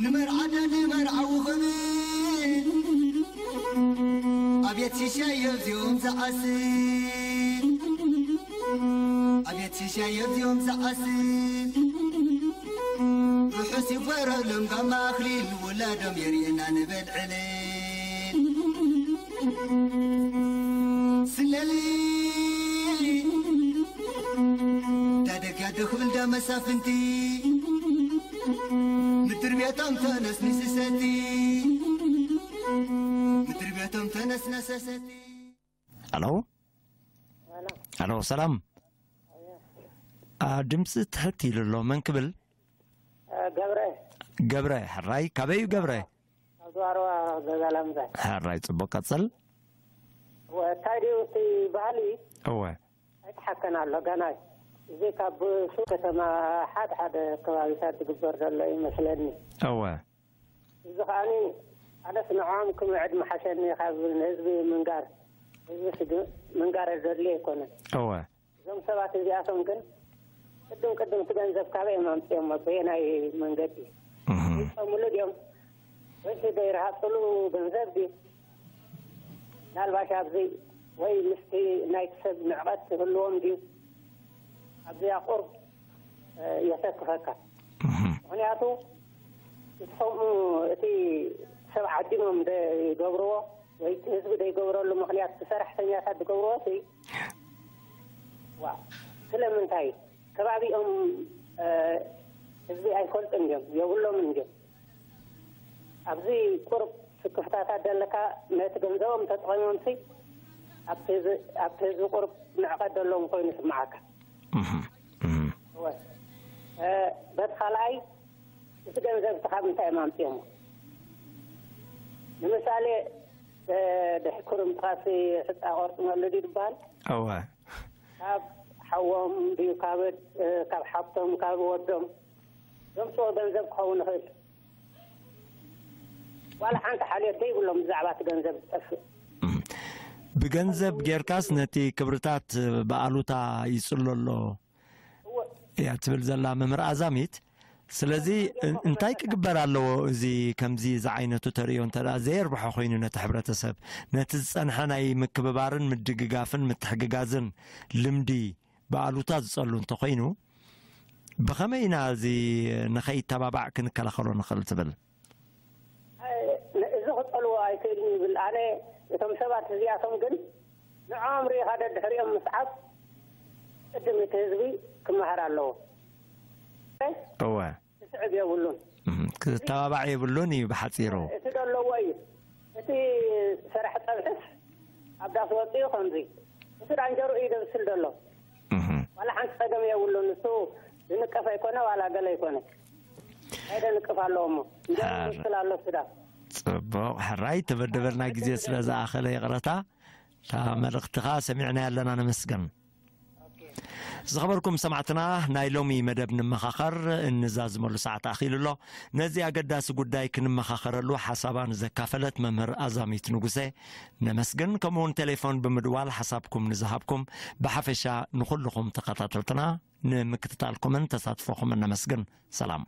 ንመርዓ ዶ ንመርዓዊ ክብል ኣብየት ሽሻይ ኣብዚኦም ዝዓስል፣ ኣብየት ሽሻይ ኣብዚኦም ዝዓስል፣ ርሑስ ይግበረሎም ጋማ ኣኽሊል፣ ውላዶም የርእየና ንበል ዕልል። ስለሊ ዳደጋ ዶ ክብል ዳ መሳፍንቲ፣ ምድር ቤቶም ተነስንስሰቲ፣ ምድር ቤቶም ተነስነሰሰቲ። ኣሎ፣ ኣሎ። ኣሎ፣ ሰላም። አ፣ ድምፂ ትሕት ኢሉ ኣሎ። መን ክብል? ገብረ። ገብረ፣ ሕራይ። ካበይ እዩ ገብረ? ኣብ ዝዋረዋ ገዛ ላምዛ። ሕራይ፣ ጽቡቕ፣ ቀጽል። እወ፣ እንታይ ድዩ እቲ ባህሊ? እወ። ኣይተሓከን ኣሎ፣ ገና እዩ። እዚ ካብ ሱ ከተማ ሓደ ሓደ ከባቢታት ዝግበር ዘሎ ይመስለኒ። እወ። እዚ ከኣኒ ኣነስ ንዕኦም ክምዕድ ምሓሸኒ ካብ ንህዝቢ ምንጋር፣ ህዝቢ ስግ-፣ ምንጋር ዘድልዮ ኣይኮነን። እወ። እዞም ሰባት እዚኣቶም ግን ቅድም ቅድም እቲ ገንዘብ ካበይ እዮም ኣምፅኦሞ? በየናይ መንገዲ? እህ። ይፀሙሉ ድዮም? ወይስ ዘይረሃፅሉ ገንዘብ ድዩ? ምናልባሽ ኣብዚ ወይ ምስቲ ናይቲ ሰብ ንዕቐት ክህልዎም ድዩ? ኣብዚኣ ቁርብ፣ እ፣ የሰክፈካ። እህ። ምኽንያቱ እቲ ከምኡ እቲ ሰብ ዓዲሞም ዘይገብርዎ ወይ እቲ ህዝቢ ዘይገብረሉ ምኽንያት እቲ ሰራሕተኛታት ዝገብርዎ እቲ ዋ፣ ስለምንታይ ከባቢኦም፣ እ፣ ህዝቢ ኣይፈልጡን ድዮም? የብሎምን ድዮም? ኣብዚ ቁሩብ ስክፍታታት ዘለካ ነቲ ገንዘቦም ተጠቒሞምሲ ኣብቲ ህዝቢ ቁሩብ ንዕቐት ዘለዎም ኮይኑ ይስምዓካ። በቲ ካልኣይ እቲ ገንዘብ እቲ ካብ እንታይ እዮም ኣምፅኦሞ? ንምሳሌ ድሕሪ ክርምቲ ካሲ ሕፃ ቆርጥመሉ ድዩ ዝበሃል? እወ ካብ ሓዎም ድዩ ካብ ካብ ሓብቶም ካብ ወዶም ዘምፅኦ ገንዘብ ክኸውን ይኽእል። ዋላ ሓንቲ ሓልዮት ዘይብሎም ብዛዕባ እቲ ገንዘብ ዝጠፍእ። ብገንዘብ ጌርካስ ነቲ ክብርታት ብኣሉታ ይፅሎ ኣሎ እያ ትብል ዘላ መምህር ኣዛሚት። ስለዚ እንታይ ክግበር ኣለዎ? እዚ ከምዚ ዝዓይነቱ ተርእዮ እንተ ደኣ ዘየርብሖ ኮይኑ ነቲ ሕብረተሰብ፣ ነቲ ዝጸንሐ ናይ ምክብባርን ምድግጋፍን ምትሕግጋዝን ልምዲ ብኣሉታ ዝጸሉ እንተኾይኑ፣ ብኸመይ ኢና እዚ ንኸይተባባዕ ክንከላኸሎ ንኽእል ትብል? እዚ ክጸልዎ ኣይክእልን ይብል። ኣነ እቶም ሰባት እዚኣቶም ግን ንዕኦም ርኢኻ ደድሕሪኦም ምስዓብ ቅድም እቲ ህዝቢ ክመሃር ኣለዎ። እወ ክስዕብ የብሉን። እም፣ ክተባባዕ የብሉን እዩ ብሓጺሩ። እቲ ደለዎ እዩ። እቲ ሰራሕ ጸብሕስ ኣብ ዳስ ወፂኡ ከምዚ እቲ ዳንጀሩ እዩ ደብስል ደሎ። እም፣ ዋላ ሓንቲ ጸገም የብሉን። እሱ ዝንቀፍ ኣይኮነ ዋላ ገለ ኣይኮነ። ኣይደንቅፍ ኣለዎ እሞ እንጀራ ኧረ። ይብስል ኣሎ እሱ ዳ። ጽቡቕ ሕራይ ተበደበልና ግዜ ስለ ዝኣኸለ ይቕረታ። እታ መልእኽትኻ ሰሚዕና ኣለና ነመስገን። ዝኸበርኩም ሰማዕትና ናይ ሎሚ መደብ ንመኻኸር እንዛዝመሉ ሰዓት ኣኺሉ ኣሎ። ነዚ ኣገዳሲ ጉዳይ ክንመኻኸረሉ ሓሳባ ንዘካፈለት መምህር ኣዛሚት ንጉሴ ነመስግን። ከምኡውን ቴሌፎን ብምድዋል ሓሳብኩም ንዝሃብኩም ብሓፈሻ ንኹልኹም ተኸታተልትና ንምክትታልኩምን ተሳትፎኹምን ነመስግን። ሰላም።